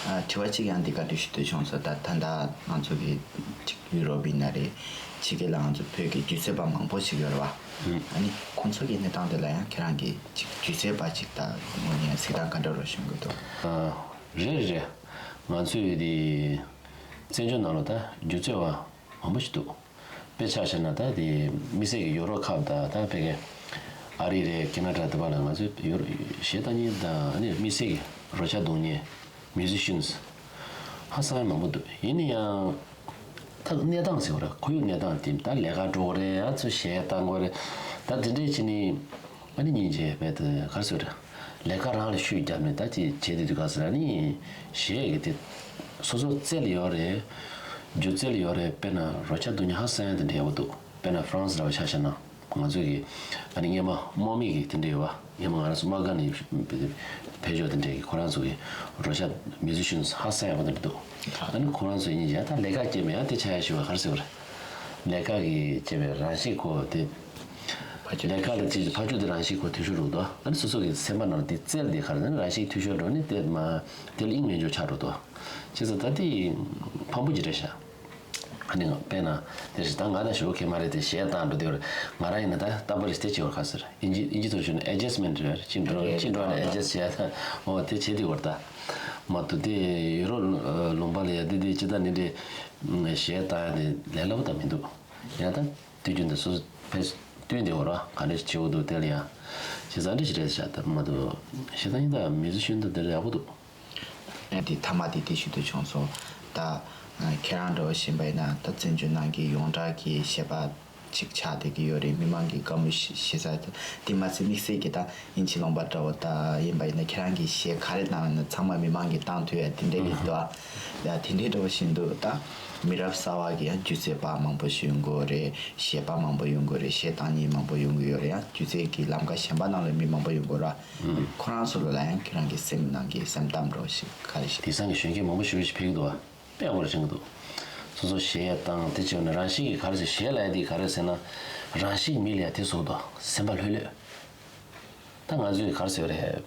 ཨ་དྲི་བ་གཅིག་ཡང་འདི་ག་དུས་ཤིག་ཏུ་བྱུང་སོང་ད་ད་ལྟ་ང་ཚོ་གི་ཅིག་ཡུ་རོབ་ཡིན་ན་རེད་ཕྱི་རྒྱལ་ལ་ང་ཚོ་བོད་ཀྱི་སྒྱུ་རྩལ་པ་མང་པོ་ཞིག་ཡོད་རེད་བ། ཨ་ནི་ཁོང་ཚོ་གི་གནས་སྟངས་དེ་ལ་ཡང་ཁྱེད་རང་གི་ཅིག་སྒྱུ་རྩལ་པ་ཅིག་ད་དངོས་གནས་གཟིགས་སྟངས་ག་འདྲ་རོ་བྱུང་གི་འདུག་རེད་རེད་རེད། ང་ཚོས་དེ་བཙན་བྱོལ་ནང་ལ་ད་སྒྱུ་རྩལ་བ་མང་པོ་ཞིག་འདུག་དཔེ་ཆ་བཞག་ན་ད་དེ་དམིགས་བསལ་གྱི་ཡོ་རོབ་ཁག་དང་ད་ཕ་གི་ཨ་རི་རེད་ཁེ་ན་ཌ་དེ་པ་ལ་ང་ཚོས་ཡོ་རོབ་གཞས་བཏང་མཁན་དང་ཨ་ནི་དམིགས་བསལ་གྱི་རོལ་ཆ་རྡུང་མཁན་མིའུ་ཟི་ཤན་ཧ་སང་མང་པོ་འདུག་ཡིན་ན་ཡང་ད་གནས་སྟངས་ཟེར་བ་རེད་ཁོར་ཡུག་གནས་སྟངས་དེ་ད་ལས་ཀ་འགྲོ་གི་རེད་ཡང་ཚུར་གཞས་བཏང་དགོས་རེད་ད་དེ་འདྲས་བྱས་ནས། ཨ་ནི་སྙིང་རྗེ་བས་དེ་ག་རེ་ཟེར། ལས་ཀ་རང་ལ་ཤུགས་བརྒྱབ་ནས་ད་ཅི་བྱེད་དེ་དུས་ག་ཟེར་ཨ་ནི་གཞས་ཀྱི་དེ་སོ་སོ་རྩལ་ཡོད་རེད། སྒྱུ་རྩལ་ཡོད་རེད་དཔེར་ན་རོལ་ཆ་རྡུང་མཁན་ཧ་སང་ཡ་དེ་འདྲ་ཡག་པོ་འདུག་དཔེར་ན་ཧྥ་རན་སི་ལ་བ་ཆ་བཞག་ན་ང་ཚོ་གི་ཨ་ནི་སྔོན་མ་དམག་མི་གི་དེ་འདྲ་ཡོད་བ་སྔོན་མ་ང་རང་ཚོ་དམག་སྒར་ནས་ཕེབས་ཕེབས་ཆོག་དེ་འདྲ་གི་ཁོ་རང་ཚོ་གི་རོལ་ཆ་མིའུ་ཟི་ཤན་ཧ་སང་ཡག་པོ་དེ་འདྲ་འདུག་ཨ་ནི་ཁོ་རང་ཚོ་སྙིང་རྗེ་ད་ལས་ཀ་སྐྱེས་མེད་ཨ་དེ་ཆ་ཡ་ཞུ་བ་ག་རེ་ཟེར་བ་རེད། ལས་ཀ་གི་སྐྱེ་བའི་རང་བཞིན་ཁོ་དེ། ཕར་ཕྱོགས་ལས་ཀ་ལ་དེ་ཕར་ཕྱོགས་དེ་རང་བཞིན་ཁོ་འཐུས་ཤོར་འགྲོ་འདུག་ཨ་ནི་སོ་སོ་གི་སེམས་པ་ནང་དེ་རྩལ་དེ་ག་རེ་ཟེར་ན་རང་བཞིན་འཐུས་ཤོར་འགྲོ་ནི་དེ་མ་དེ་ལ་དབྱིངས་མེད་འཇོག་ཆགས་འགྲོ་འདུག་བྱས་ཙང་ད་དེ་ཕངས་པོ་ཅིག་རེད་ཤག་ཨ་ནི་དཔེར་ན་དེ་རེད་ད་ང་ད་ཞོ་ཁེ་མ་རེད་དེ་གཞས་བཏང་འགྲོ་དེ་བར་ང་རང་ཡིན་ན་ད་རྟག་པར་དེ་བྱེད་བར་ཁ་ཟེར་ཨིན་ཇི་ཨིན་ཇི་ཐོག་ཞུ་ན་ཨེ་ཇེ་སི་མེན་ཊི་རེད་ཅི་འགྲོ་ཅི་འགྲོ་ན་ཨེ་ཇེ་སི་བྱས་ད་འོ་དེ་བྱེད་དེ་བར་ད་མ་གཏོགས་དེ་ཡུ་རོབ་ལུང་པ་ལ་ཡ་དེ་དེ་ཅི་ད་ནི་དེ་གཞས་བཏང་ཡ་དེ་ལས་སླ་པོ་ད་མི་འདུག་ཡང་ད། དུས་རྒྱུན་དུ་སོ་སོ་ཕེ་བསྟུན་དེ་འོ་ར་ག་འདྲ་ཞིག་བྱེད་འོ་འདུག་དེ་ལ་ཡང་ཞེ་ས་འདྲ་ཞིག་རེད་ཤག་ད་མ་གཏོགས་ཞེ་ད་ཡིན་ད་མི་ཚོ་ཤུན་ད་དེ་ཡག་པོ་འདུག་ཨ་དེ་ཐ་མ་དེ་དེ་ཞུ་འདོད་བྱུང་སོང་། ད་ཁྱེད་རང་འདྲ་བོ་ཞིག་ཡིན་པ་ཡིན་ན་ད་བཙན་བྱོལ་ནང་གི་ཡོངས་གྲགས་ཀྱི་གཞས་པ་ཅིག་ཆགས་བསྡད་ཀྱི་ཡོད་རེད། མི་མང་གི་དགའ་མོས་ཤེས་ས་དེ་མ་ཚད་དམིགས་བསལ་གྱི་ད་དབྱིན་ཇི་ལུང་པ་འདྲ་བོ་ད་ཡིན་པ་ཡིན་ན་ཁྱེད་རང་གི་གཞས་ག་རེ་བཏང་ཡོད་ན་ཚང་མ་མི་མང་གིས་བཏང་ཐུབ་ཡ་དེ་འདྲ་ཡིན་འདུག་ཨ། ཡ་དེ་འདྲའི་འདྲ་བོ་ཞིག་འདུག་ད་མི་རབས་གསར་བ་གི་ཡང་སྒྱུ་རྩལ་པ་མང་པོ་ཞིག་ཡོང་གི་ཡོད་རེད། གཞས་པ་མང་པོ་ཡོང་གི་ཡོད་རེད། གཞས་བཏང་མཁན་མང་པོ་ཡོང་གི་ཡོད་རེད། ཡང་སྒྱུ་རྩལ་གྱི་ལམ་ཁ་གཞན་པ་ནང་ལ་མི་མང་པོ་ཡོང་གི་ཡོད་རེད། ཁོ་རང་ཚོ་ལ་ཡང་ཁྱེད་རང་གི་སེམས་ནང་གི་སེམས་གཏམ་འདྲ་བོ་ཞིག་ག་རེ་ཞིག་དེང་སང་གི་གཞོན་སྐྱེས་མང་པོ་ཞིག་ཕེབས་ཀྱི་འདུག་བ། དཔེ་ཡག་པོ་རེད་དྲན་གྱི་འདུག་སོ་སོ་གཞས་བཏང་དེ་བྱས་ནས་རང་བཞིན་གྱིས་ག་རེ་ཟེར་གཞས་ལ་ཡ་དེ་ག་རེ་ཟེར་ན་རང་བཞིན་མི་ལ་ཡ་དེ་བཟོ་འདུག་སེམས་པ་ལྷོད་ལྷོད། ད་ང་ཚོས་ག་རེ་ཟེར་བ་རེད།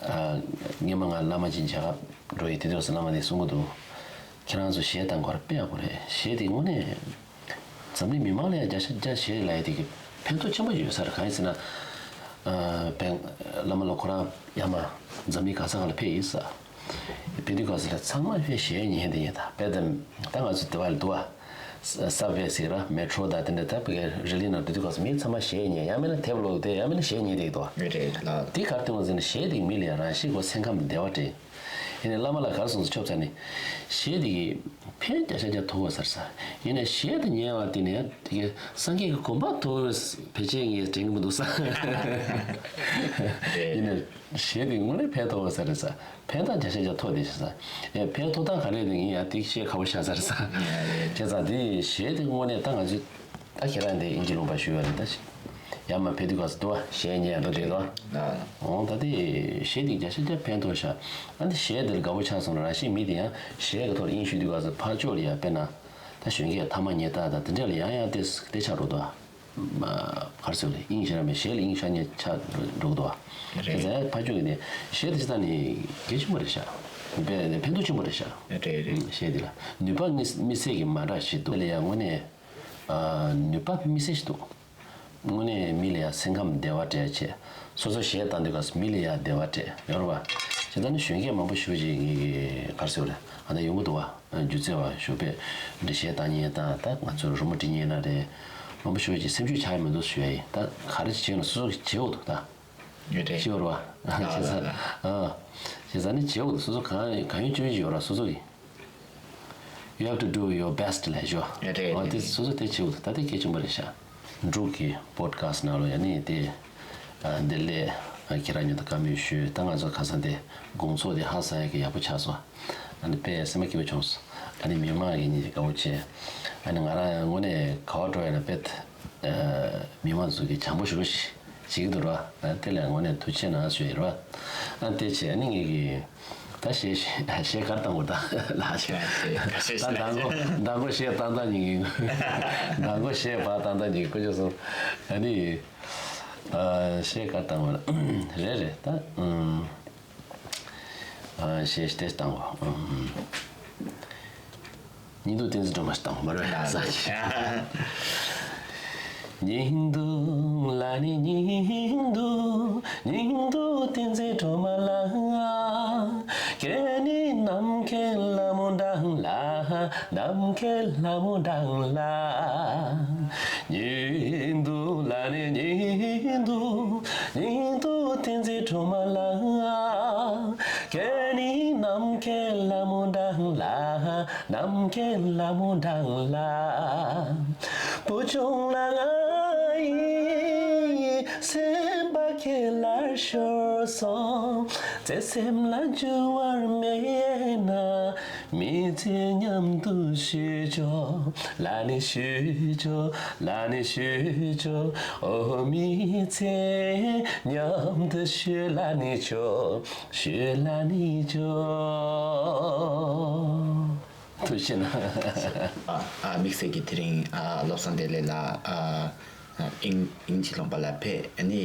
ཨ། སྔོན་མ་ང་བླ་མ་ཅིག་མཇལ་ཁ་འགྲོ་ཡི་དེ་དུས་སུ་བླ་མ་དེས་གསུང་གི་འདུག་ཁྱེད་རང་ཚོ་གཞས་བཏང་དགོས་རེད་དཔེ་ཡག་པོ་རེད། གཞས་དེ་དངོས་གནས་འཛམ་གླིང་མི་མང་ལ་ཡང་བརྒྱ་ཆ་བརྒྱ་གཞས་ལབ་ཡ་དེ་གི་ཕན་ཐོགས་ཆེན་པོ་ཡོད་ས་རེད། གང་ཡིན་ཟེར་ན། ཨ། བན་བླ་མ་ལ་ཁོ་རང་ཡར་མར་འཛམ་གླིང་ག་ས་ག་ལ་ཕེབས་ཡིན་ས། ཕེབས་དུས་ག་ས་ལ་ཚང་མ་ཕེབས་གཞས་ཉན་དེ་ཡིན་ད་དཔེ་དེ་ད་ང་ཚོ་དེ་བ་ལ་འདུག་བ། ས་སབ་ཝེ་ཟེར་ར་མེ་ཊོ་རོ་དང་དེ་འདྲ་ད་བོད་ཀྱི་རི་ལི་ནང་འགྲོ་དུས་སྐབས་སུ་མི་ཚང་མ་གཞས་ཉན་ཡང་མིན་ན་དེབ་ཀློག་དེ་ཡང་མིན་ན་གཞས་ཉན་དེ་འདུག་བ། རེད་ལགས། དེ་ག་རེ་སྟོན་པ་ཟེར་ན་གཞས་དེ་མི་ལ་ཡང་རང་གཤིས་ཁོ་སེམས་ཁམས་བདེ་བ་སྤྲད། དེ་ནས་བླ་མ་ལ་ག་རེ་གསུངས་སོང་ཆོབ་ཚ་ནི། གཞས་དེ་གི་ཕན་བརྒྱ་ཆ་བརྒྱ་ཐོགས་པ་ཟེར་ས། ཡིན་ནའི་གཞས་དེ་ཉན་བ་དེ་ནས་དེ་གི་སངས་རྒྱས་ཀྱི་གོ་འཕང་ཐོབ་པའི་བེད་སྤྱད་ངས་དྲན་གི་མི་འདུག་ས། ཡིན་ནའི་གཞས་དེ་དངོས་གནས་ཕན་ཐོགས་པ་ཟེར་ས། ཕན་ཐོགས་བརྒྱ་ཆ་བརྒྱ་ཐོགས་དེ་ཟེར་ས། ཨེ་ཕན་ཐོགས་སྟངས་ག་རེ་དེ་ངས་ཡང་དེ་གཞས་ཁ་བོ་བཞག་ཟེར་ས། བྱས་ཙང་དེ་གཞས་དེ་དངོས་གནས་ད་ང་ཚོས། ད་ཁྱེད་རང་འདི་དབྱིན་ཇི་ལུང་པ་ཞུས་པ་རེད་ད། ཡར་མར་ཕེབས་དུས་སྐབས་སུ་འདུག་བ། གཞས་ཉན་འགྲོ་བྱེད་དོ། ཨ། འོང་ད་དེ་གཞས་འདི་བརྒྱ་ཆ་བརྒྱ་ཕན་ཐོགས་ཤག་ཨ་འདི་གཞས་འདིར་དགའ་པོ་ཆགས་སོང་ན། རང་བཞིན་མི་དེ་ཡང་གཞས་ཀྱི་ཐོག་ལ་དབྱིངས་ཞུགས་དུས་སྐབས་སུ་ཕར་ཕྱོགས་ལ་ཡར་དཔེར་ན། ད་གཞོན་སྐྱེས་ཐ་མག་ཉལ་ཐ་དང་དེ་འདྲ་ལ་ཡང་ཡང་ཏོག་ཙམ་དེ་ཆགས་འགྲོ་འདུག་ཨ། མ། ག་རེ་ཟེར་དགོས་རེད། དབྱིངས་གཞན་ར་མེད། གཞས་ལ་དབྱིངས་ཤར་མཁན་ཆགས་འགྲོ་གི་འདུག་ཨ། རེད། དེ་ཚོ་ཕར་ཕྱོགས་ཀྱི་དེ་གཞས་དེ་ཅི་ལྟར་ནི་གལ་ཆེན་པོ་རེད་ཤག་དཔེ་ཕན་ཐོགས་ཆེན་པོ་རེད་ཤག་རེད་རེད། གཞས་འདི་ལ་ནུས་པ་དམིགས་དམིགས་བསལ་གྱི་མ་འདྲ་ཞིག་འདུག་དེ་ལ་ཡང་དངོས་གནས། ཨ། ནུས་པ་དམིགས་བསལ་ཞིག་འདུག་དངོས་གནས་མི་ལ་ཡང་སེམས་ཁམས་བདེ་བ་སྤྲད་བྱས། སོ་སོ་གཞས་བཏང་དུས་སྐབས་སུ་མི་ལ་ཡང་བདེ་བ་སྤྲད་ཡོད་རེད་པ། བྱས་ཙང་ནི་གཞོན་སྐྱེས་མང་པོ་ཞེ་པོ་ཅིག་གིས་ག་རེ་ཟེར་དགོས་རེད། ཨ་ད་ཡོང་གི་འདུག་བ། སྒྱུ་རྩལ་བ་ཞེ་པོ་ཅིག་གཞས་བཏང་མཁན་དང་ད་ང་ཚོ་རི་མོ་འབྲི་མཁན་ན་རེད། མང་པོ་ཞེ་པོ་ཅིག་སེམས་ཤུགས་ཆག་ཡ་མི་འདུག་ཞུ་ཡ་ཡིན། ད་ག་རེ་བྱེད་ན་སོ་སོ་གིས་བྱེད་དགོས་འདུག་ད། ཡོད་རེད། ཤེས་ར་བ། ལགས་བྱས་ཙང་། ལགས། ཨ། བྱས་ཙང་ནི་བྱེད་དགོས་སོ་སོ་གང་གང་ཡོད་ཅི་ཡོད་ཅི་ཡོད་ར་སོ་སོ་གི། You have to do your best ལབ་ཤོག་རེད། འོ་དེ་རེད། སོ་སོ་དེ་བྱེད་དགོས་ད་དེ་གལ་ཆེན་པོ་རེད་ཤག་འབྲུག་གི་པོ་ཌི་ཁ་སི་ཊི་ནང་ལ་ཡ་ནི་དེ། ཨ། འདི་སླེབས། ཨ། ཁྱེད་རང་མཉམ་དུ་བཀའ་མོལ་ཞུས། ད་ང་ཚོ་ཁ་སང་དེ་དགོང་ཚོགས་དེ་ཧ་སང་ཡ་གི་ཡག་པོ་ཆགས་སོང་། ཨ་ནི་དཔེ་སེམས་པ་སྐྱིད་པོ་བྱུང་སོང་། ཨ་ནི་མི་མང་གི་གཉིས་དགའ་པོ་བྱས། ཨ་ནི་ང་རང་དངོས་གནས་ག་པར་འགྲོ་ཡ་ན་དཔེ། ཨ། མི་མང་ཚོ་གིས་བྱམས་པོ་ཞེ་པོ་ཞིག་བྱེད་ཀྱི་འདུག་ར། ཨ། དེ་ལ་དངོས་གནས་ཐུགས་རྗེ་ཆེ་གནང་ཞུ་ཡི་ར། ཨ། དེ་བྱས་ཨ་ནི་ངེད་ཀྱིས་ད་གཞས་གཞས་ག་རེ་བཏང་དགོས་ད་ལགས་ཤག་ད་མདང་དགོང་མདང་དགོང་གཞས་བཏང་བཏང་ཉིན་གྱི། མདང་དགོང་གཞས་ཕར་བཏང་བཏང་ཉིན་གྱི་ཁོ་ཚོ་སོང་། ཨ་ནི། ཨ། གཞས་ག་རེ་བཏང་དགོས་ལ། རེད་རེད་ད། ཨུམ། ཨ། གཞས་དེ་བཏང་གོ། ཨུམ། ཉིན་དུ་བསྟན་འཛིན་སྒྲོལ་མ་བཏང་གོ་མ་རེད་ས། ཉིན་དུ་ལ་ནི་ཉིན་དུ། ཉིན་དུ་བསྟན་འཛིན་སྒྲོལ་མ་ལ། ཁྱེད་ནི་ནམ་མཁའི་ལྷ་མོ་འདྲ་ལ། ནམ་མཁའི་ལྷ་མོ་འདྲ་ལ། ཉིན་དུ་ལ་ནི་ཉིན་དུ། ཉིན་དུ་བསྟན་འཛིན་སྒྲོལ་མ་ལ། ཁྱེད་ནི་ནམ་མཁའི་ལྷ་མོ་འདྲ་ལ། ནམ་མཁའི་ལྷ་མོ་འདྲ་ལ། བུ་ཆུང་ལ་ང་ཡི་སེམས་པ་ཁྱེད་ལ་ཤོར་སོང་། བརྩེ་སེམས་ལ་འགྱུར་བ་མེད་ན། མི་ཚེ་མཉམ་དུ་བཞེས་ཆོག་ལ་ནི་བཞེས་ཆོག་ལ་ནི་བཞེས་ཆོག་ཨོ་མི་ཚེ་མཉམ་དུ་བཞེས་ལ་ནི་ཆོག་བཞེས་ལ་ནི་ཆོག་ཐུགས་རྗེ་ཆེ་གནང་། ཨ། ཨ། དམིགས་བསལ་གྱིས་དེ་རིང་། ཨ། བློ་བཟང་བདེ་ལེགས་ལགས། ཨ། དབྱིན་དབྱིན་ཇི་ལུང་པ་ལ་ཕེབས། ཨ་ནི་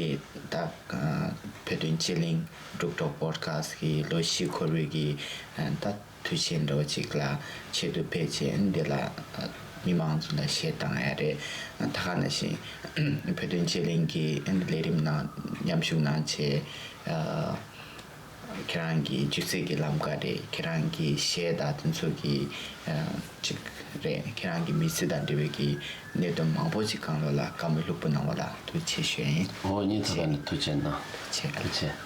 ད། ཨ། བོད་དོན་སྤྱི་གླིང་འབྲུག་གྲོགས་པོ་ཌི་ཁ་སི་ཊི་གི་ལོ་བཞི་འཁོར་བའི་གི། ཨ། ད་དུས་ཆེན་འདྲ་བོ་ཅིག་ལ་ཆེད་དུ་ཕེབས་བྱས། ཨ་ནི་འདི་ལ། ཨ། མི་མང་ཚོ་ལ་གཞས་བཏང་ཡ་རེད། ཨ། ད་ག་ནང་བཞིན་བོད་དོན་སྤྱི་གླིང་གི། ཨ་ནི་ལས་རིམ་ནང་མཉམ་ཞུགས་གནང་བྱས། ཨ། ཁྱེད་རང་གི་སྒྱུ་རྩལ་གྱི་ལམ་ཁ་རེད། ཁྱེད་རང་གི་གཞས་དང་དེ་ཚོ་གི། ཨ། ཅིག་རེད། ཁྱེད་རང་གི་མི་ཚེ་དང་འབྲེལ་བའི་གི་གནད་དོན་མང་པོ་ཅིག་སྒང་ལོགས་ལ་བཀའ་མོལ་ལྷུག་པོ་གནང་བ་ལ་ཐུགས་རྗེ་ཆེ་ཞུ་ཡ་ཡིན། འོ། སྙིང་ཐག་པ་ནས་ཐུགས་རྗེ་གནང་། ཐུགས་རྗེ་ཆེ།